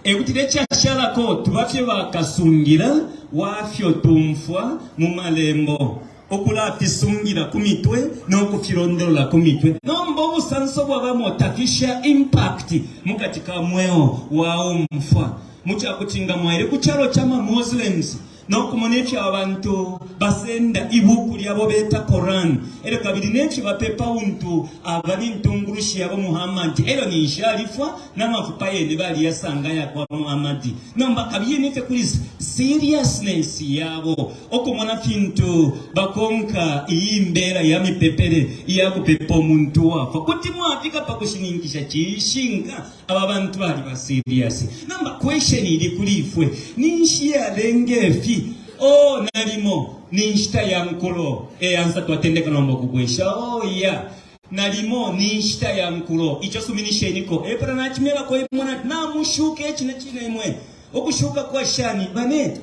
E kutila icashalako tuba fye bakasungila wa fyo tumfwa mu Malembo, ukulafisungila ku mitwe no kufilondolola ku mitwe. Nomba ubusanso bwabamo tafisha impact mu kati ka mweo wa umfwa. Mu ca kuti nga mwaile ku calo ca ma Muslims, no kumona ifyo abantu basenda ibuku lyabo beta Koran, elyo kabili ne fyo bapepa untu aba ni ntungulushi yabo Muhammad, elyo ninshi alifwa na mafupa yene baliyasanga aya kwa Muhammad. Nomba kabiyeni fye kuli seriousness yabo ukumona fintu bakonka iyi mbela ya mipepele iya kupepa umuntu uwafwa, kuti mwafika pa kushininkisha cishinka. Aba bantu baliba serious. Nomba question ili kuli ifwe, ninshi yalenga ifi? Oh, nalimo ni nshita ya nkulo. E answer twatendeka nomba ukubwesha. Oh yeah. Nalimo ni nshita ya nkulo. Ico suminisheniko. E pala nacimyebako imwe nati namushuka icine cine imwe. Ukushuka kwa shani? Bane,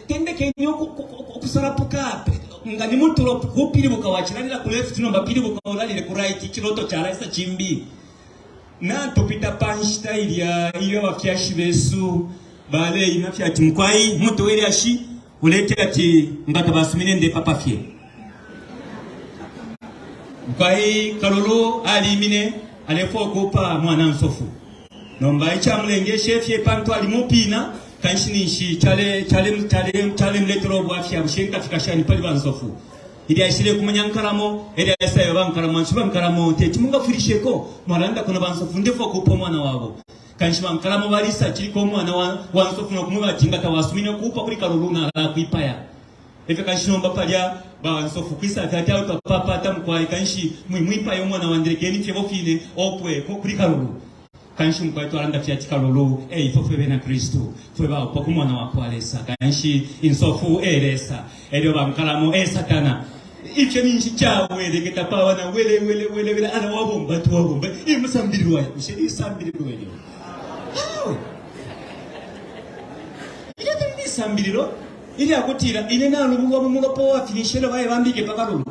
tendekeni ukusalapuka nga ni mutulo kupilibuka wacilalila ku left nomba pilibuka ulalile ku right iciloto calaisa cimbi. Natupita pa nshita ilya ilyo abafyashi besu baleima fye ati mukwai mutwe we lyashi uleti ati nga tabasumine ndepapa fye. Mukwai Kalulu alimine alefwaya ukuupa mwana nsofu. Nomba icamulengeshe fye pantu ali mupina kanshi ninshi cale cale cale calemuletela ubwafya bushe nkafika shani pali bansofu. Ilyo aishile kumanya nkalamo, elyo aisa eba bankalamo ati, Bankalamo, teti mungafwilisheko? Mwalandako na bansofu, ndefwaya ukuupa umwana wabo. Kanshi bankalamo balisa ciliko umwana wa, wa nsofu no kumweba ati, Nga tawasumine ukuupa kuli kalulu, nalakwipaya. Efyo kanshi nomba palya bansofu kwisa ati, ati awe twapapata mukwai, kanshi mwimwipaya umwana wandi, lekeni fyebo fine opwe kuli kalulu. Kanshi mukwai twalanda fye ati kalulu e ifwe fwe bena Kristu fwe baupwa ku mwana wa kwa Lesa. Kanshi insofu e Lesa, elyo bankalamo e Satana. Ifyo ninshi caweleketa paba na wele wele wele wele ala wabomba twabomba imusambililwa bushe lisambililo elyo awe ilyo tali lisambililo ilya kutila ine nalubulwa mu mulopa wafinishe elyo baye bambike pa kalulu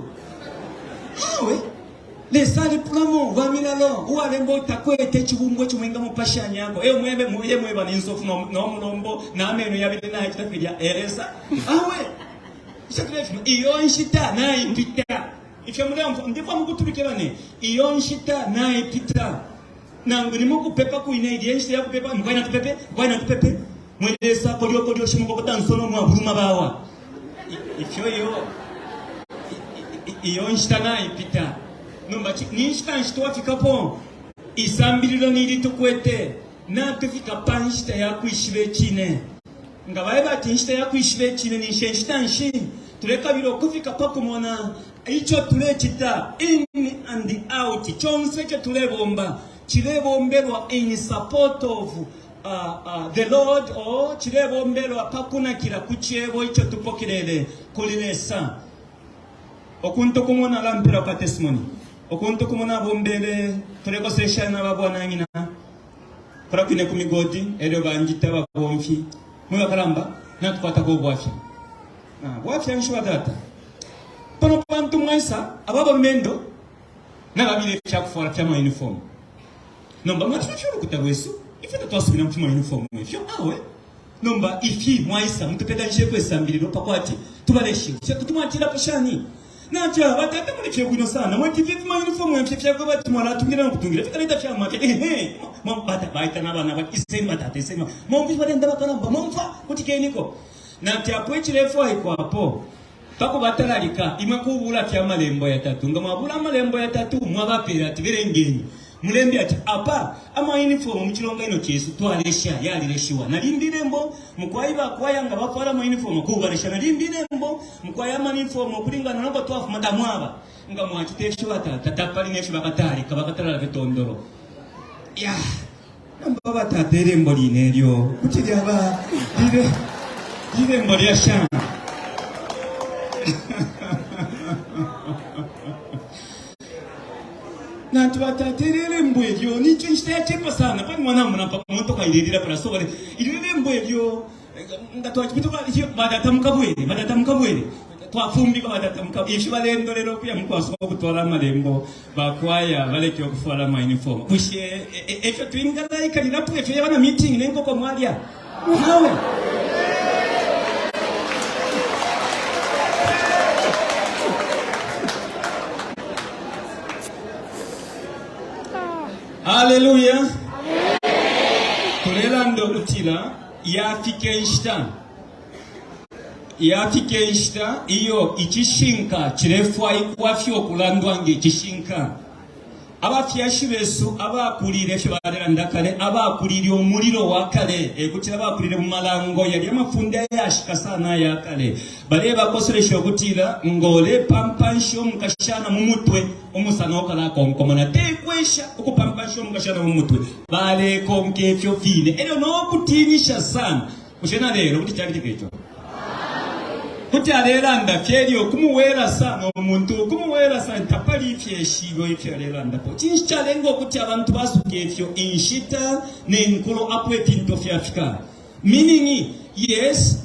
awe. Lesa alipulamo wa milalo uwalemba utakwete icibumbwa ico mwingamupashanyako. E mwebe muye mweba ni nsofu no, no mulombo na meno yabili naicita filya. E Lesa awe ico tulefuma iyo nshita naipita. Ifyo muleumfwa ndifwa mukutubikila ne iyo nshita naipita. Nangu ni mukupepa kwine ilya inshita ya kupepa mukwai natupepe mukwai natupepe mwe Lesa kolyo kolyo shimukokota nsono mwabuluma bawa ifyo iyo iyo nshita naipita. Nomba ni nshita nshi twafikapo? Isambililo nili tukwete natufika pa nshita ya kwishiba icine. Nga baeba ati inshita ya kwishiba icine ninshi e nshita nshi? Tulekabila ukufika pa kumona ico tulecita in and out, conse ico tulebomba cilebombelwa in support of the Lord or cilebombelwa pa kunakila ku cebo ico tupokelele kuli Lesa. Ukuntu kumo nalampela ka testimony. Ukuntu kumo nabombele tulekoseleshana na babwananyina. Kulya kwine ku migodi elyo banjita ababomfi, mwe bakalamba natukwatako ubwafya. Ah, bwafya nshi batata? Pano pantu mwaisa aba balumendo nababile ifya kufwala fya ma uniform. Nomba mwatulefya ulukuta lwesu, ifwe tatwasubila mu fima uniform ifyo awe. Nomba ifi mwaisa mutupekanisheko isambililo pakwati tubaleshe. Kuti mwatilapo shani? Natya batata muli fye bwino sana mwati ifi fima uniform ifyo fyakwe bati mwalatungila no kutungila fikaleta fya mafya ehe bata baita na bana bati iseni batata iseni momfi balenda bakalamba momfa kutikeniko. Nati apo icilefwaikwa apo pakubatalalika imwe kubula fye amalembo yatatu nga mwabula amalembo yatatu mwabapela ati belengeni Mulembe ati, Apa, ama uniform mu cilonganino cesu twalesha yalileshiwa. Na limbi ilembo, mukwai ba kwaya nga bafwala ama uniform kubalesha. Na limbi ilembo, mukwai ama uniform ukulingana noko twafuma tamwaba. Nga mwacita ifyo batata tapali nefyo bakatalika, bakatalala fye tondolo. Ya, nomba batata ilembo line lyo kuti lyaba lile ilembo lya shani? Nantu batata ili lembo elyo nico inshita yacepa sana pali mwana pa motoka ilelila pala so bale ili lembo elyo nga twachipita batata mukabwele batata mukabwele twafumbika batata mukabwele ifi balendolelo kuya mukwasuka ukutwala amalembo bakwaya baleke ukufwala ama uniform bushe efyo twingalaikalirapo efyo yaba na meeting nenkoko mwalya Hawe. Haleluya. Tulelanda ukutila yafika inshita yafika inshita iyo icishinka cilefwaikwa fye ukulandwa nge cishinka. Abafyashi besu abakulile, ifyo balelanda kale, abakulile umulilo wa kale, e kutila abakulile mu malango, yalya amafunde ayashika sana aya kale, balebakoselesha ukutila ngo ulepampansha umukashana mu mutwe, umusana ukalakonkomona. Te kwesha ukupampansha umukashana mu mutwe. Balekonka ifyo fine. E lyo no kutiinisha sana. Bushe na lelo kuti cacitika ico? Kuti alelanda fye elyo kumuwela sana umuntu, kumuwela sana tapali ifyeshibyo ifyo alelandapo. Cinshi calenga ukuti abantu basuke ifyo inshita ne nkulo apo ifintu fyafika? Meaning, yes,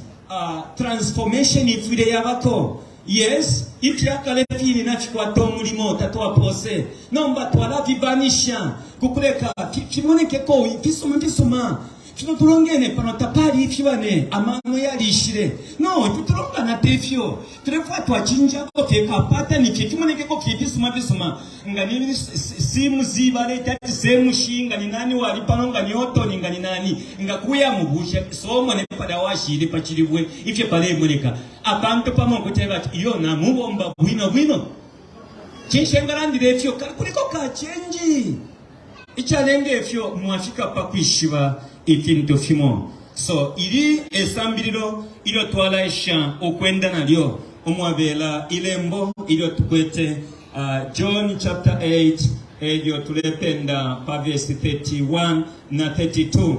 transformation ifwile yabako. Yes, ifyakale fine nafikwata umulimo tatwapose. Nomba twalafibanisha kukuleka fimonekeko ifisuma fisuma. Fino tulongene pano tapali ifi bane amano yalishile. No, ifi tulongana te fyo. Tulefwa twachinjako fye ka pattern fye fimonekeko fye fisuma fisuma. Nga ni simu zibaleta ati semushi nga ni nani wali pano nga ni otoni nga ni nani nga kuya mubusha somo ne palya washile pa chilibwe ifyo palemoneka. Apantu pamo kuti bati iyo na mubomba bwino bwino. Cinshi engalandila ifyo kuliko ka change. Icalenga ifyo mwafika pa kwishiba ifintu fimo. So ili e sambililo ilyo twalaesha ukwenda nalyo umwabela ilembo ilyo tukwete John chapter 8 elyo tulependa pa verse 31 na 32.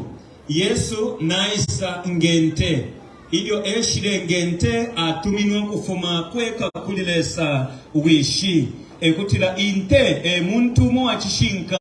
Yesu naisa nge nte. Ilyo eshile nge nte atuminwe ukufuma kweka kuli Lesa Wishi. E kutila inte e muntu umo wa cishinka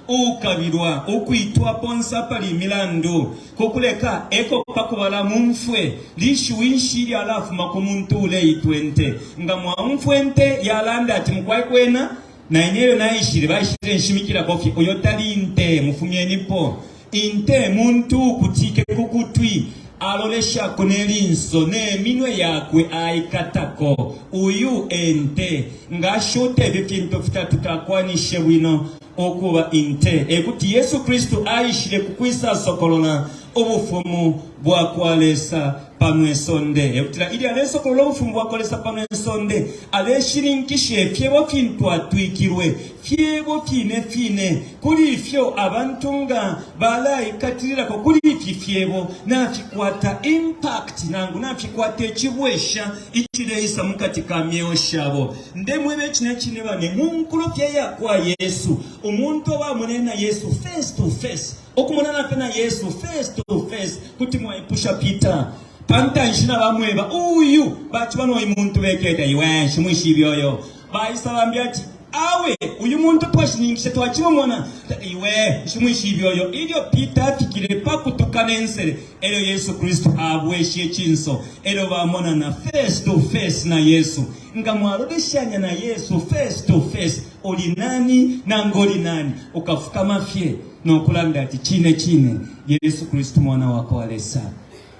uukabilwa ukwitwa ponse apali imilandu ku kuleka eko pa kubala mumfwe lishiwi nshi ilyalafuma ku muntu uuleitwa inte. Nga mwaumfwa inte yalanda ati mukwai kwena. Na ine elyo naishile, baishile nshimikilako fye, uyo tali Nte, mufumyenipo. Inte muntu uukutike ku kutwi, aloleshako ne linso, ne minwe yakwe aikatako. Uyu e Nte. Nga ashuta ifi fintu fitatu, takwanishe bwino ukuba Inte. E kuti Yesu Kristu aishile ku kwisasokolola Ubufumu bwa kwa Lesa pano isonde. E kutila ilyo alesokolola Ubufumu bwa kwa Lesa pano isonde, aleshininkisha ifyebo fintu atwikilwe, fyebo fine fine. Kuli ifyo abantu nga balaikatililako kuli ifi fyebo, nafikwata impact nangu nafikwata icibwesha icileisa mukati ka myeo shabo. Ndemweba icine cine bane, mu nkulo fye ya kwa Yesu, umuntu uwamonene na Yesu face to face, Ukumonana fye na Yesu face to face, kuti mwaipusha Peter pa ntanshi na bamweba uyu baciba no uyu muntu beketa iwe nshimwishibe uyo. Baisa bambi ati awe uyu muntu twashininkisha twacimumona iwe nshimwishibe uyo. Ilyo Peter afikile pa kutukana insele, elyo Yesu Kristu abweshe icinso, elyo bamonana face to face na Yesu. Nga mwaloleshanya na Yesu face to face, uli nani nangu uli nani, ukafukama fye no kulanda ati, Cine cine Yesu Kristu Mwana wa kwa Lesa.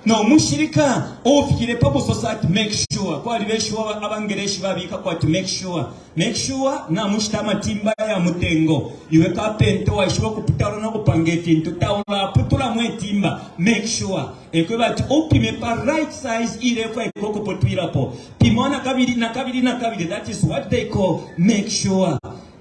No mushilika ufikile pa kusosa ati make sure, kwaliba ishiwi abangeleshi babikako ati make sure, make sure namushita amatimba ya mutengo, iwe kapenta waishiba ukuputaula no kupanga ifintu, taulaputulamo itimba, make sure ekweba ati upime pa right size ilefwaikwa ukuputwilapo, pimwa na kabili na kabili na kabili, that is what they call make sure.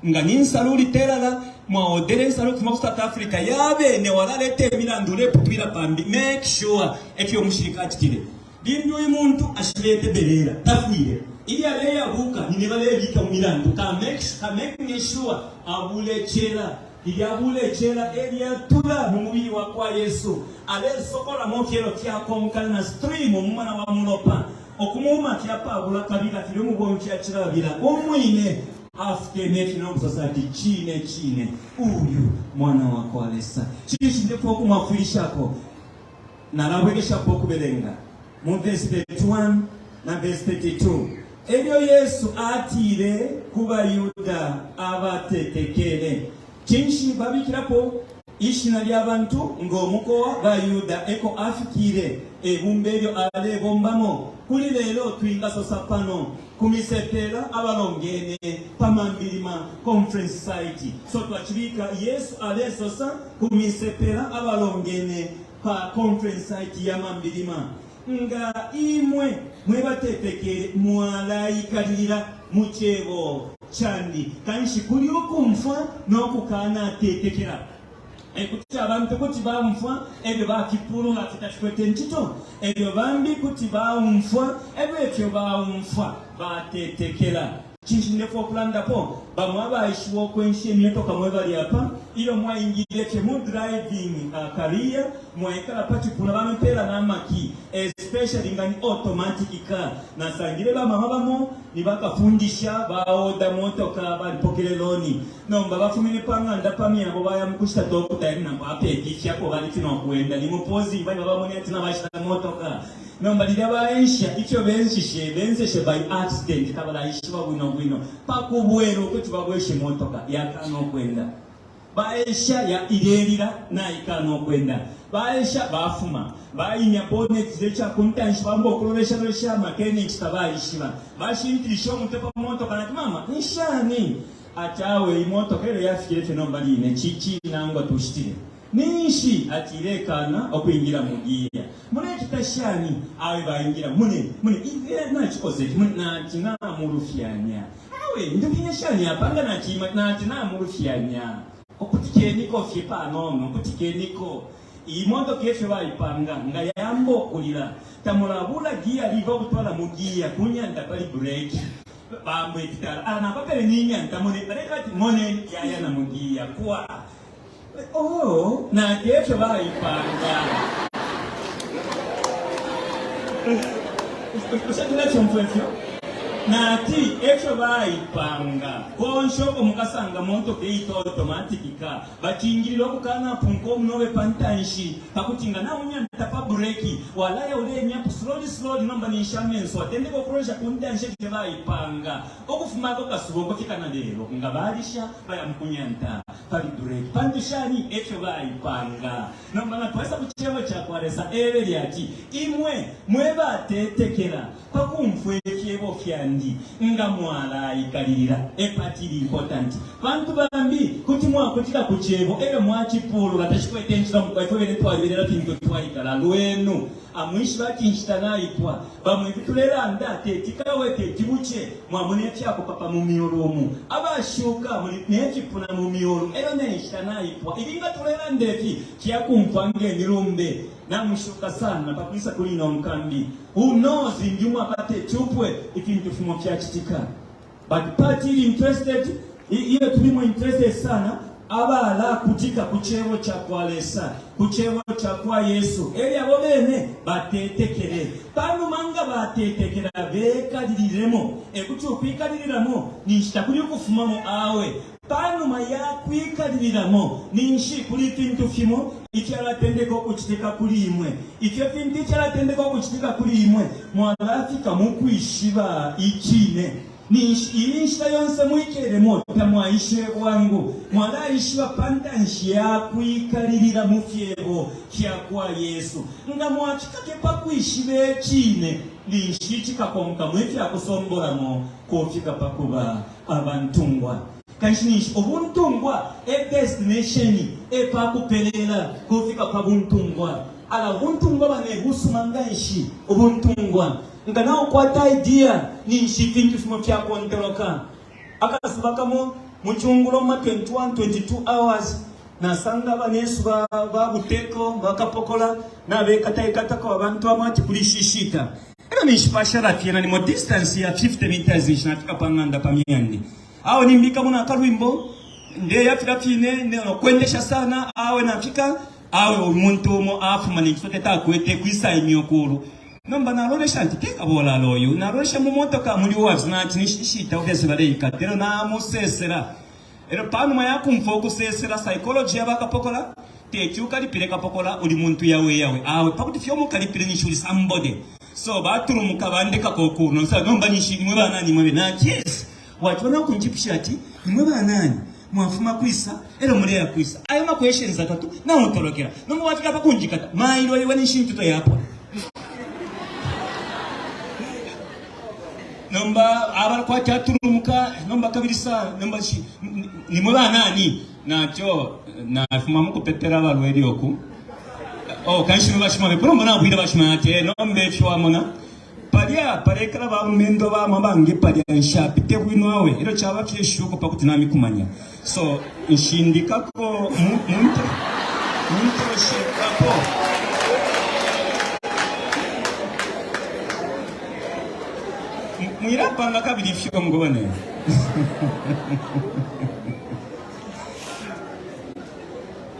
Nga ni nsalu ulitelala, mwaodele insalu ukufuma ku South Africa yabene walaleta imilandu uleputwila pambi, make sure efyo umushilika acitile. Limbi uyu muntu ashilete belela tafwile, ilyo aleyabuka nine balebika mu milandu ka make ka making sure abule cela, lilya abule cela elyatula mu mubili wa kwa Yesu alesokolamo fyelo fyakonkana na stream umumana wa mulopa ukumuuma fye apabula kabila filya umubomfi acilabila umwine. Afukeme fye no kusosa ati, Cine cine, uyu Mwana wa kwa Lesa. Cinshi ndefwaya ukumwafwilishako? Nalabwekeshapo ukubelenga mu vesi 31 na vesi 32. Elyo Yesu atile ku baYuda abatetekele, Cinshi babikilapo Ishina lya bantu ngo mukowa ba Yuda eko afikile, e bumba ilyo alebombamo. Kuli lelo twingasosa pano ku misepela abalongene pa Mambilima Conference Site. So twacibika Yesu alesosa ku misepela abalongene pa Conference Site ya Mambilima. Nga imwe mwe batetekele mwalaikalilila mu cebo candi, kanshi kuli ukumfwa no kukanatetekela. E kuti abantu kuti baumfwa e lyo bafipulula ati tafikwete ncito, e lyo bambi kuti baumfwa e lyo ifyo baumfwa batetekela. Cinshi ndefwaya ukulandapo? Bamo abaishiba ukwensha imyotoka mwe bali apa, ilyo mwaingile fye mu driving career, mwaikala pa cipuna bamipela na maki, especially nga ni automatic car. Nasangile ba mama bamo ni bakafundisha ba oda motoka, balipokele loni. Nomba bafumine pa ng'anda pa myabo baya mu kushita doctor, ena nangu apepifyako bali fye no kwenda, ni mu posing bali babamone ati nabashita motoka. Nomba lilya baensha ifyo benshishe, benseshe by accident, tabalaishiba bwino bwino. Pa kubwela ukuti babweshe motoka, yakana ukwenda. Baesha ya ilelila, naikana ukwenda. Baesha bafuma, baimya bonnet cilya ica ku ntanshi, bamba ukulolesha lolesha, mechanics tabaishiba. Bashintilisha umutwe pa motoka, nati mama, ni shani? Ati awe iyi motoka elyo yafikile fye nomba line, ci cinangwa tushitile. Ninshi ati ilekana ukwingila mu giya. Mulecita shani? Awe baingila, mune, mune, ine nacikosa ici, mune, nati namulufyanya. Awe, ndufyenye shani apa nga naciima, nati namulufyanya. Kutikeniko fye panono, kutikeniko. Iyi motoka efyo baipanga, nga yamba ukulila, tamulabula giya liva ukutwala mu giya, kunyanta pali breki. Bambo ifitala, ala napapele ninyanta, mone, baleta bati, moneni, yaya na mu giya, kwa. Oh, nati efyo baipanga. Bushe tulefyumfwa ifyo? Nati efyo baipanga. Konse uko mukasanga motoka iitwa automatic car, bacingilila ukukanapunka umunobe pa ntanshi pa kuti nga naunyanta pa bureki, walaya ulemyapo slowly slowly nomba ninshi amenso watendeka ukulolesha ku ntanshi efyo baipanga. Ukufuma ako kasuba ukufika na lelo, nga balisha baya mu kunyanta pali bureki. Pantu shani? Efyo baipanga. Nomba nga twaisa ku Cebo cakwa Lesa, ebele ati, Imwe mwe batetekela pa kumfwa ifyebo fyandi, nga mwalaikalilila. E part ili important. Pantu bambi kuti mwakutika ku Cebo elyo mwacipulula, tacikwete incito mukwai, fwe bene twalibelela fintu twaikala. Lwenu amwishiba ati inshita naipwa. Bamo ifi tulelanda teti kawe teti buce, mwamona ifyakupapa mu myulu umu, abashuka muli ne fipuna mu myulu, elyo ne nshita naipwa. Ifi nga tulelanda ifi fyakumfwa nge milumbe. Namushuka sana pakwisa kuli ino nkambi. Who knows limbi umwaka teti upwe ifintu fimo fyacitika. But part ili interested, iyo tulimo interested sana, abalakutika ku cebo ca kwa Lesa, ku cebo ca kwa Yesu, elyo abo bene batetekele. Panuma nga batetekela bekalililemo, e kuti ukwikalililamo ninshi takuli ukufumamo awe. Panuma ya kwikalililamo ninshi kuli ifintu fimo ifyalatendeka ukucitika kuli imwe. Ifyo fintu ifyalatendeka ukucitika kuli imwe, mwalafika mukwishiba icine. Ninshi iyi nshita yonse mwikelemo tamwaishibe bwangu, mwalaishiba pa ntanshi ya kwikalilila mu fyebo fya kwa Yesu. Nga mwafika fye pa kwishiba icine, ninshi icikakonkamo ifya kusombolamo kufika pa kuba abantungwa. Kanshi ninshi ubuntungwa e destination, e pa kupelela kufika pa buntungwa. Ala ubuntungwa bane busuma nganshi ubuntungwa. Nga naukwata idea ninshi ifintu fimo fyakontoloka. Akasuba kamo mu cungulo ma 21, 22 hours nasanga abanesu ba, ba buteko bakapokola nabekata ikatako abantu amo ati kuli shishita. Elyo ninshi pashala fye nalimo distance ya 50 meters ninshi nafika pa ng'anda pa myandi. Awe nimbikamo na kalwimbo ndeya filya fine no kwendesha sana awe nafika awe umuntu umo afuma ne cisote takwete kwisa imya ukulu. Nomba nalolesha nti te kabolala uyu nalolesha mu motoka muli uwafisa nati ninshi ishita obviously baleikata elyo namusesela. Elyo panuma ya kumfwa ukusesela psychology ya bakapokola teti ukalipile kapokola uli muntu yawe yawe awe pakuti fye umukalipile ninshi uli somebody so batulumuka bandekako ukuno nsa nomba ninshi nimwe banani mwe nati yes wachibona ukunjipusha ati nimwe banani mwafuma kwisa elyo muleya kwisa ayo ma questions atatu nautolokela nomba wafika pa kunjikata mailo iwe ninshi ntuto yapwa nomba abakwati atulumuka nomba kabili sa nomba shi nimwe banani nacho nafuma mukupepela abalwele oku oh kanshi mwe bashima bepo nomba nabwile bashima ati eh, nomba ifyo wamona palya palekala balumendo bamwe bange palya nshapite bwino awe elyo chaba fye shuko pakuti namikumanya so nshindikako muntoloshekapo mwilapanga kabili ifyongo bane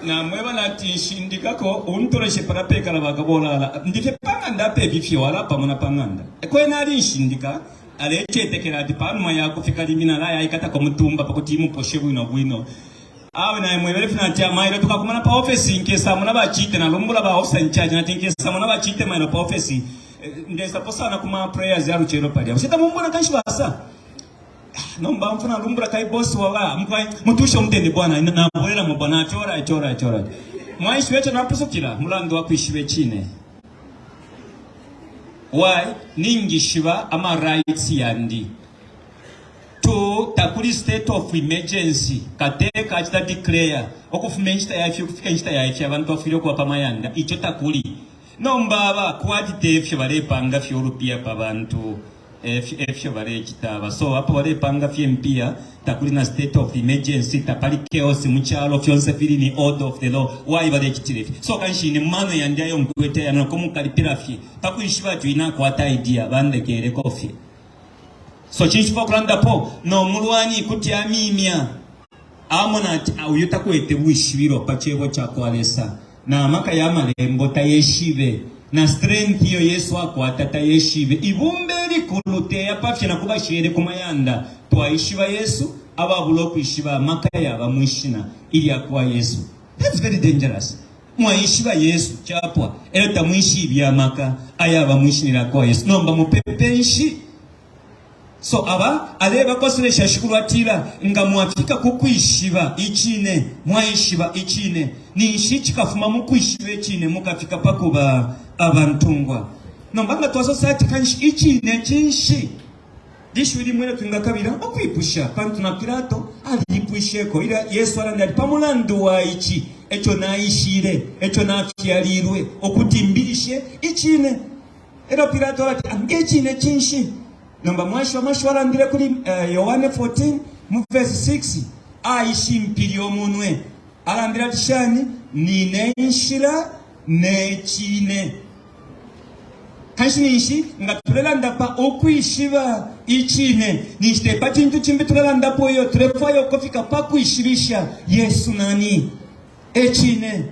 namweba nati nshindikako untoleshe pala pekala bakabolala ndifye pang'anda apepi fye walapamona pang'anda kwena ali nshindika Alecetekela ati pa numa ya kufika limbi nalayaikatako mutumba pa kuti imuposhe bwino bwino. Awe naimwebele fye nati, Mailo tukakumana pa ofesi, nkesamona ba Chite. Nalumbula ba officer in charge nati nkesamona ba Chite mailo pa ofesi. Ndesapo sana ku ma prayers ya lucelo palya. Bushe tamumbona kanshi basa? Nomba mfuna lumbula kai boss wa mukwai mutushe umutende bwana nabwelelamo bwana ati alright alright alright. Mwaishiba ico napusukila mulandu wa kwishiba icine. Why? Ningishiba ama rights yandi. To takuli state of emergency kateka acita declare ukufuma inshita ya ifi ukufika inshita ya ifi abantu bafwile ukuba pa mayanda ico takuli. Nomba aba kwati tefyo balepanga fye ulupiya pa bantu. Efyo balecita aba. So apo balepanga fye impiya, takuli na state of emergency, tapali chaos mu calo, fyonse fili ni order of the law. Why balecitile ifi? So kanshi ine mu mano yandi ayo nkwete ayano kumukalipila fye pa kwishiba ati uyu nakwata idea, bandekeleko fye. So cinshi pakulandapo no mulwani kuti amimya amona ati uyu takwete bwishibilo pa cebo ca kwa Lesa na maka ya malembo tayeshibe na strength iyo Yesu akwata tayeshibe. Ibumba. likulu te yapafye na kubashele ku mayanda. Twaishiba Yesu ababula ukwishiba amaka yaba mwishina ilya kwa Yesu. That's very dangerous. Mwaishiba Yesu chapwa, elyo tamwishibe amaka ayaba mwishina lya kwa Yesu. Nomba mupepe nshi? So aba alebakoselesha Shikulu atila nga mwafika ku kwishiba icine, mwaishiba icine, ninshi cikafuma mu kwishiba icine mukafika pa kuba abantungwa. Nomba nga twasosa ati kanshi icine cinshi? Lishiwi limo ilyo twingakabila ukwipusha, pantu na Pilato alipwisheko ilyo Yesu alandile ati, pa mulandu wa ici eco naishile, eco nafyalilwe, ukuti mbilishe icine. Elyo Pilato alati, nge cine cinshi? Nomba mwaishiba amashiwi alandile kuli Yohane 14 mu verse 6, aishimpile umunwe, alandile ati shani? Nine nshila ne cine. Kanshi ninshi nga tulelanda pa ukwishiba icine, ninshi te pa cintu cimbi tulelandapo iyo, tulefwaya ukufika pa kwishibisha Yesu nani. E cine.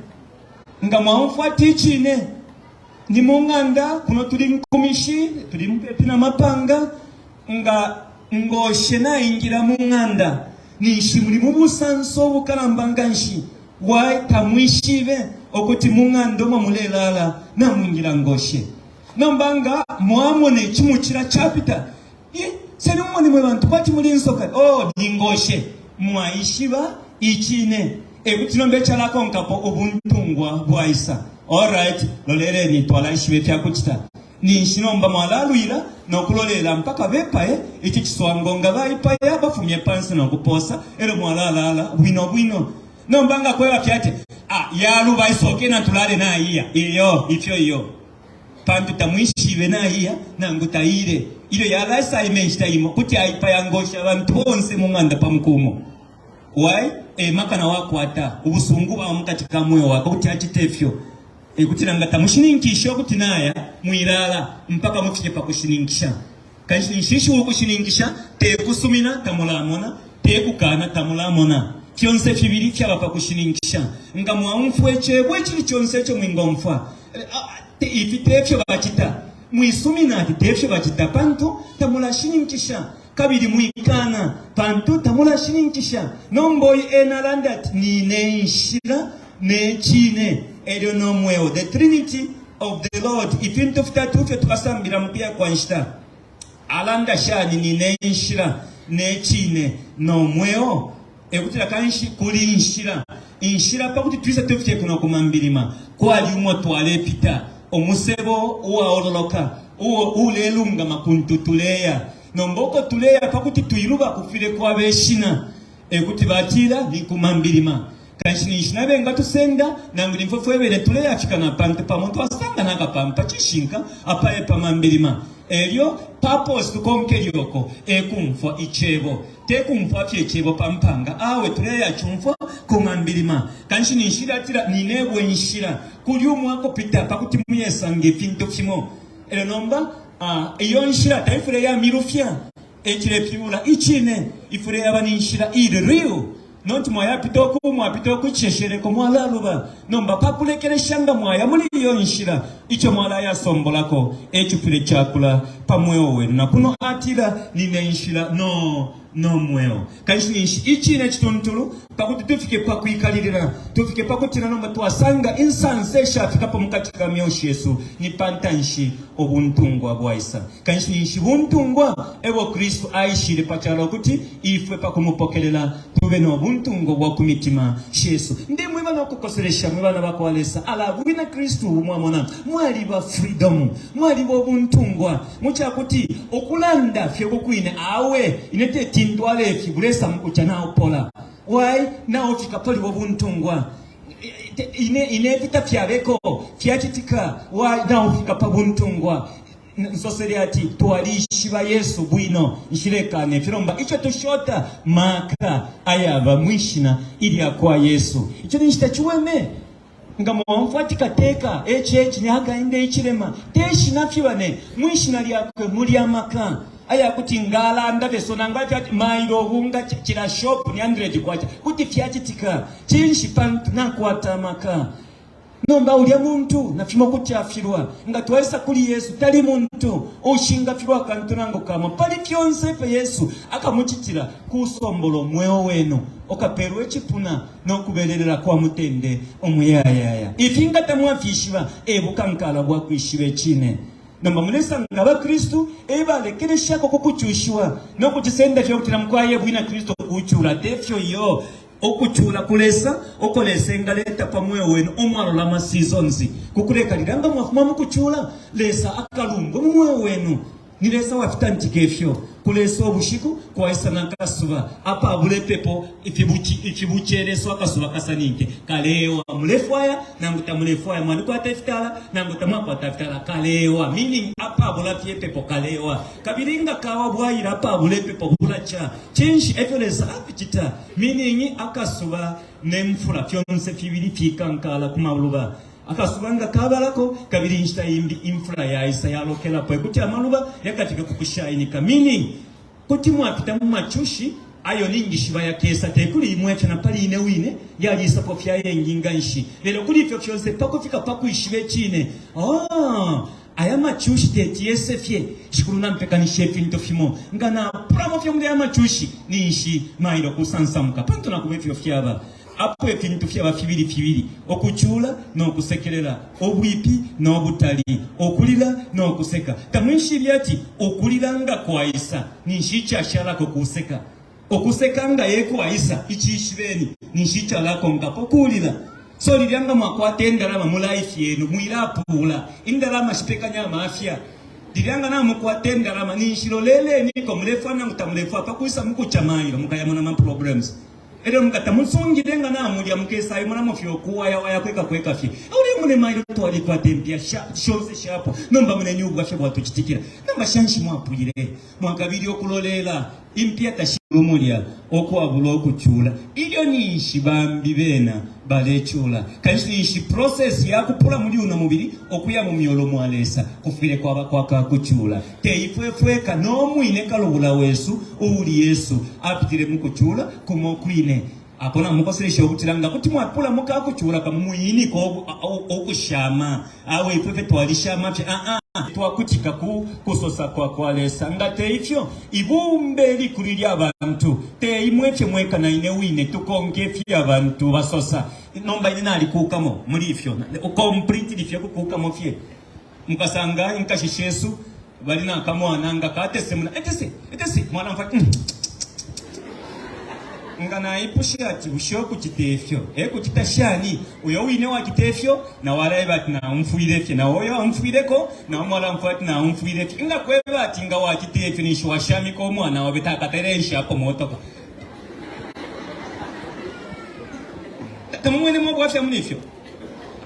Nga mwaumfwa ati icine, ni mu ng'anda kuno tuli ku mishi, tuli mupepi na mapanga, nga ngoshe naingila mu ng'anda, ninshi muli mu busanso ubukalamba nganshi. Why? Tamwishibe ukuti mu ng'anda umo mulelala namwingila ngoshe. Nomba nga mwamona icimucila capita, seni mumone mwe bantu kwati muli nsoka. Oh, ni ngoshe. Mwaishiba icine. E kuti nomba icalakonkapo ubuntungwa bwaisa. Alright, loleleni twalaishiba ifya kucita. Ninshi nomba mwalalwila no kulolela mpaka bepaye ici ciswango. Nga baipaya, bafumye panse no kupoosa, e lyo mwalalala bwino bwino. Nomba nga kweba fye ati, Ah, yaluba isoke natulale naiya. Iyo, ifyo iyo. Pantu tamwishibe naiya nangu taile. Ilyo yalaisa ima inshita imo, kuti aipaya ngosha abantu bonse mu ng'anda pa muku umo. Why? E maka na wakwata, ubusungu bwaba mukati ka mweo wakwe kuti acite fyo. E kutila nga tamushininkishe ukuti naya, mwilala mpaka mufike pa kushininkisha. Kanshi ninshi ishiwi ukushininkisha te kusumina tamulamona, te kukana tamulamona. Fyonse fibili fyaba pa kushininkisha. Nga mwaumfwa icebo icili conse ico mwingomfwa, ifi te fyo bacita, mwisumina ati te fyo bacita pantu tamulashininkisha. Kabili mwikana, pantu tamulashininkisha. Nomba uyu ena alanda ati, Nine nshila, ne cine, elyo no mweo. The Trinity of the Lord. Ifintu fitatu ifyo tukasambilila mu kuya kwa nshita. Alanda shani, Nine nshila, ne cine, no mweo? E kutila kanshi kuli inshila, inshila pa kuti twise tufike kuno ku Mambilima, kwali umo twalepita, umusebo uwaololoka uo ulelungama kuntu tuleya. Nomba uko tuleya pa kuti twiluba kufwile kwaba ishina, e kuti batila ni ku Mambilima. Kanshi ninshi na bengatusenda nangu ni fwe fwe bene tuleyafika na pantu pamo twasanga na kapampa cishinka apa e pa Mambilima. Elyo purpose tukonke lyoko e kumfwa icebo. Te kumfwa fye icebo pa mpanga, awe tuleyacumfwa ku mambilima. Kanshi ninshi ilatila ninebo inshila, kuli umwakupita pa kuti muyesanga ifintu fimo. Elyo nomba ah, iyo nshila taifwile yamilufya, ecilepilibula icine ifwile yaba ni nshila ili real. Not mwayapita uku mwapita uku icesheleko mwalaluba. Nomba pakulekelesha nga mwaya muli iyo nshila, ico mwalayasombolako ecifwile cakula pa mweo wenu. Na kuno atila nine nshila no no mweo. Kanshi ninshi icine cituntulu pakuti tufike pa kwikalilila, tufike pakutila nomba twasanga insansa ishafikapo mukati ka myeo shesu ni pantanshi ubuntungwa bwaisa. Kanshi ninshi buntungwa ebo Kristu aishile pa calo ukuti ifwe pa kumupokelela tube no buntungwa bwa ku mitima shesu. Ndemweba no kukoselesha mwe bana ba kwa Lesa, ala bwina Kristu ubu mwamona mwaliba freedom, mwaliba ubuntungwa mu ca kuti ukulanda fye uku kwine awe ine teti ndwale ifi bulesa mukuca naupola. Why? Naufika pali ubo buntungwa. Ine ine ifi tafyabeko fyacitika. Why? Naufika pa buntungwa. Nsosele ati twalishiba Yesu bwino, nshilekana ifyo. Nomba ico tushota maka ayaba mwi shina ilya kwa Yesu. Ico ninshi taciweme. Nga mwaumfwa ati kateka HH ni Hakainde Hichilema, te shina fye bane, mwi shina lyakwe muli amaka aya kuti nga alanda fye so nangu ati ati mailo ubunga cila shop ni 100 kwacha, kuti fyacitika. Cinshi? Pantu nakwata amaka. Nomba ulya muntu nafimo kuti afilwa. Nga twaisa kuli Yesu, tali muntu uushingafilwa akantu nangu kamo. Pali fyonse ifyo Yesu akamucitila, kusombola umweo wenu ukapelwa icipuna no kubelelela kwa mutende umuyayaya. Ifi nga tamwafishiba, e bukankala bwa kwishiba icine. Nomba mulesanga abaKristu e balekeleshako ku kucushiwa no kucisenda fye ukutila mukwai e Bwina Kristu kucula. Te fyo iyo. Ukucula kulesa uko Lesa engaleta pa mweo wenu umwalola ama seasons ku kuleka lilya nga mwafuma mu kucula, Lesa akalumbwe mu mweo wenu. Ni Lesa wafitantika ifyo. Kulesa ubushiku, kwaisa na kasuba apabula ipepo, ifibuci ifibuceleso akasuba kasaninke kalewa. Mulefwaya nangu tamulefwaya, mwalikwata ifitala nangu tamwakwata fitala, kalewa. Meaning apabula fye ipepo kalewa. Kabili nga kawa bwaila apabula ipepo bulaca. Cinshi efyo Lesa aficita? Meaning akasuba ne mfula fyonse fibili fikankala ku maluba. Akasuba nga kabalako kabili inshita imbi imfula yaisa yalokelapo, ekuti amaluba yakafika ku kushainika. Meaning kuti mwapita mu macushi ayo ninjishiba yakesa, te kuli imwe fye na pali ine wine yaliisapo fye ayengi nganshi. Lelo kuli ifyo fyonse pakufika pa kwishiba icine, oh, Aya macushi teti yese fye. Shikulu nampekanisha ifintu fimo. Nga napulamo fye muli aya macushi, ninshi mailo kusansamuka. Pantu nakuba ifyo fyaba. Apo ifintu fyaba fibili fibili, ukucula no kusekelela, ubwipi no butali, ukulila no kuseka. Tamwishibe ati ukulila nga kwaisa, ninshi icashalako kuseka. Ukuseka nga e kwaisa, icishibeni, ninshi icalakonkapo kulila. So lilya nga mwakwata indalama mu life yenu, mwilapuula. Indalama shipekanya amafya. Lilya nga namukwata indalama, ninshi loleleniko, mulefwa nangu tamulefwa, pa kwisa mukuca mailo, mukayamona ama problems. Elyo nga tamusungile nga namulya, mukesaimonamo fye ukuwayawaya kweka kweka fye. Ulya mune mailo twalikwata impya shonse shapo, nomba moneni ubwafya bwatucitikila. Nomba shanshi mwapwile? Mwakabili ukulolela impya tashilumulya ukwabula ukucula ilyo ninshi bambi bena balecula. Kanshi ninshi process ya kupula muli uno mubili ukuya mu myolo mwa Lesa kufwile kwaba kwa ka kucula. Te ifwe fweka, no mwine kalubula wesu uuli Yesu apitile mu kucula kumo kwine. Apo namukoselesha ukutila nga kuti mwapula mu ka kucula kamo muinike ukushama. Awe ifwe fye twalishama fye. Aa, twakutika ku kusosa kwa kwa Lesa. Nga te ifyo, ibumba ilikulu ilya bantu, te imwe fye mweka na ine wine, tukonka ifyo abantu basosa. Nomba ine nalikukamo muli ifyo, completely fye kukukamo fye. Mukasanga inkashi shesu bali na kamwana nga katesemuna, etese, etese, mwana mfa, mm. Nga naipusha ati bushe ukucita ifyo e kucita shani? Uyo wine wacita ifyo na walaeba ati naumfwile fye, na uyo aumfwileko na umo alamfwa ati naumfwile fye. Nga kweba ati nga wacita ifyo ninshi washamika umwana obe takatale enshapo motoka. Tamumwenemo ubwafya muli ifyo?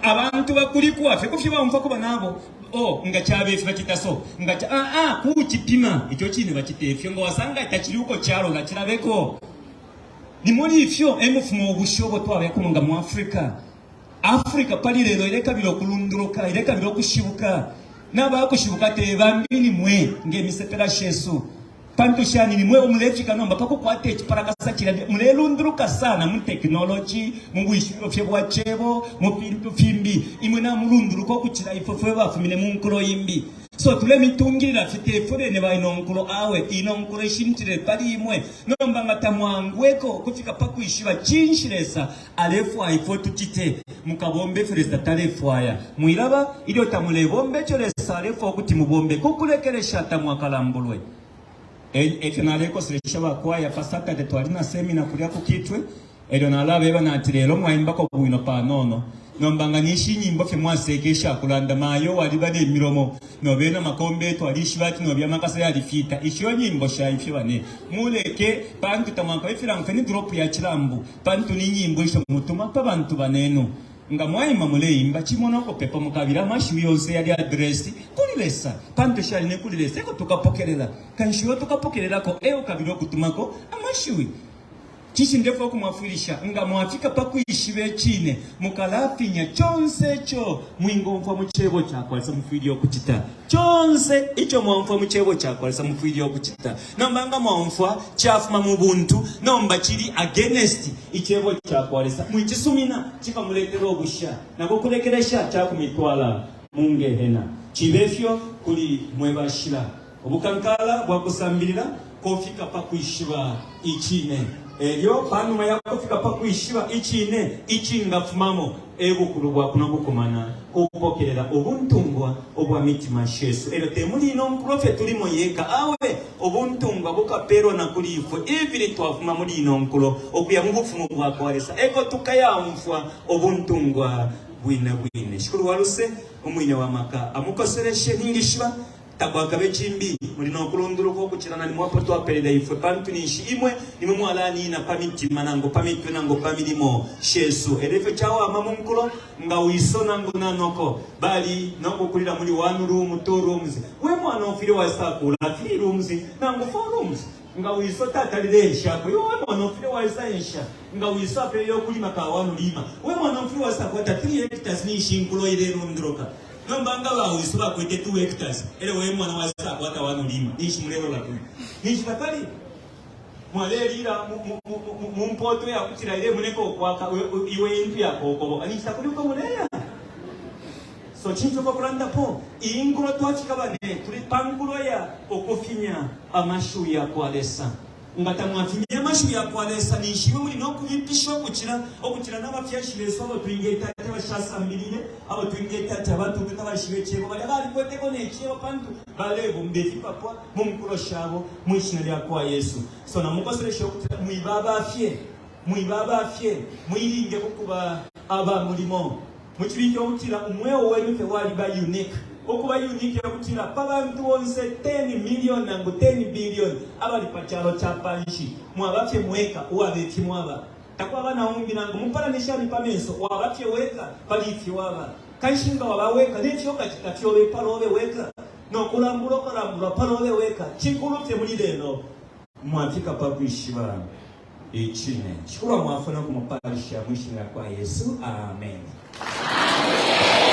Abantu bakulikwa fye kufyo baumfwa ku banabo. Oh, nga caba ifi bacita so, nga ca, ah, ah, kucipima ico cine bacita ifyo, nga wasanga tacili uko calola cilabeko. Ni muli ifyo e mufuma ubusha ubo twabeko nga mu Africa. Africa pali lelo ilekabila ukulunduluka, ilekabila ukushibuka. Na bakushibuka te bambi ni mwe, nge misepela shesu. Pantu shani ni mwebo mulefika nomba pa kukwata icipalakasa cilya, mulelunduluka sana mu tekinoloji, mu bwishibilo fye bwa cebo, mu fintu fimbi. Imwe namulunduluka ukucila ifwe fwe bafumine mu nkulo imbi. So tulemitungilila fye, te ifwe bene ba ino nkulo, awe. Ino nkulo ishintilile pali imwe. Nomba nga tamwangweko ukufika pa kwishiba cinshi Lesa alefwaya ifwe tucite, mukabomba ifyo Lesa talefwaya. Mwilaba ilyo tamulebomba ico Lesa alefwaya ukuti mubombe, ku kulekelesha tamwakalambulwe. E fyo nalekoselesha ba kwaya pa Saturday twali na seminar kulya ku Kitwe, elyo nalabeba nati lelo mwaimbako bwino panono. Nomba nga ninshi inyimbo fye mwaseka isha kulanda mayo waliba ne milomo nobe na makombe twalishiba ati nobe amakasa yalifita isho nyimbo sha ifyo bane muleke pantu tamwakabe filangu fye ni drop ya chilambu pantu ni nyimbo isho mutuma pa bantu banenu nga mwaima muleimba cimo no kupepa mukabila amashiwi yonse yali addressed kuli Lesa pantu shali ni kuli Lesa eko tukapokelela kanshi uyo tukapokelelako e ukabila ukutumako amashiwi. Cinshi ndefwaya ukumwafwilisha? Nga mwafika pa kwishiba icine, mukalafinya conse ico mwingomfwa mu Cebo ca kwa Lesa mufwile ukucita. Conse ico mwaumfwa mu Cebo ca kwa Lesa mufwile ukucita. Nomba nga mwaumfwa cafuma mu buntu, nomba cili against Icebo ca kwa Lesa, mwicisumina, cikamuletela ubusha, na kukulekelesha cakumitwala mu Ngehena. Cibe fyo kuli mwe bashila. Ubukankala bwa kusambilila kofika pa kwishiba icine. Elyo panuma ya kufika pa kwishiba icine, icingafumamo e bukulu bwa kuno kukumana, kupokelela ubuntungwa ubwa mitima shesu. Elyo te muli ino nkulo fye tulimo yeka, awe, ubuntungwa bukapelwa na kuli ifwe ibili twafuma muli ino nkulo ukuya mu Bufumu bwa kwa Lesa, eko tukayaumfwa ubuntungwa bwine bwine. Shikulu wa luse, Umwine wa maka amukoseleshe. Ningishiba Takwakabe cimbi, muli no kulunduluka ukucila nalimo apo twapelela ifwe, pantu ninshi imwe nimwe mwalanina pa mitima nangu pa mitwe nangu pa milimo shesu. Elyo ifyo cawama mu nkulo nga wiso nangu na noko bali no kukulila muli one room, two rooms, we mwana ufwile waisakula three rooms nangu four rooms. Nga wiso tatalile enshako, iwe we mwana ufwile waisa ensha. Nga wiso apelele ukulima ka one lima, we mwana ufwile waisakwata 3 hectares ninshi inkulo ilelunduluka. Nomba nga ba wiso bakwete 2 hectares elyo we mwana waisakwata 1 lima, ninshi mulelola kwi? Ninshi tapali mwalelila mu mpoto yakutila ilemoneka ukwaka iwe intu yakokoboka, ninshi takuli uko muleya. So cinshi uko kulandapo? Iyi nkulo twafika bane, tuli pa nkulo ya ukufinya amashiwi yakwa Lesa. Nga tamwafinye amashiwi ya kwa Lesa, ninshi imwe muli no kubipisha ukucila, ukucila na bafyashi besu abo twingeta ati abashasambilile, abo twingeta ati abatuutu tabaishibe Icebo. Balya balikweteko ne Cebo pantu balebomba ifipapwa mu nkulo shabo mwi Shina lya kwa Yesu. So namukoselesha ukutila mwiba aba fye, mwiba aba fye, muilinge ku kuba aba mulimo. Mucibike ukutila umweo wenu fye waliba unique. Ukuba unique ekutila pa bantu bonse 10 million nangu 10 billion abali pa calo ca panshi, mwaba fye mweka uwaba ifi mwaba. Takwaba na umbi nangu mupalane shani pa menso, waba fye weka pali ifi waba. Kanshi nga waba weka, ne fyo ukacita fyobe pa lobe weka, no kulambulwa ukalambulwa pa lobe weka. Cikulu fye muli lelo mwafika pa kwishiba. Icine. Shikulu amwafwe no kumupalisha mwi Shina lyakwa Yesu. Amen. Amen.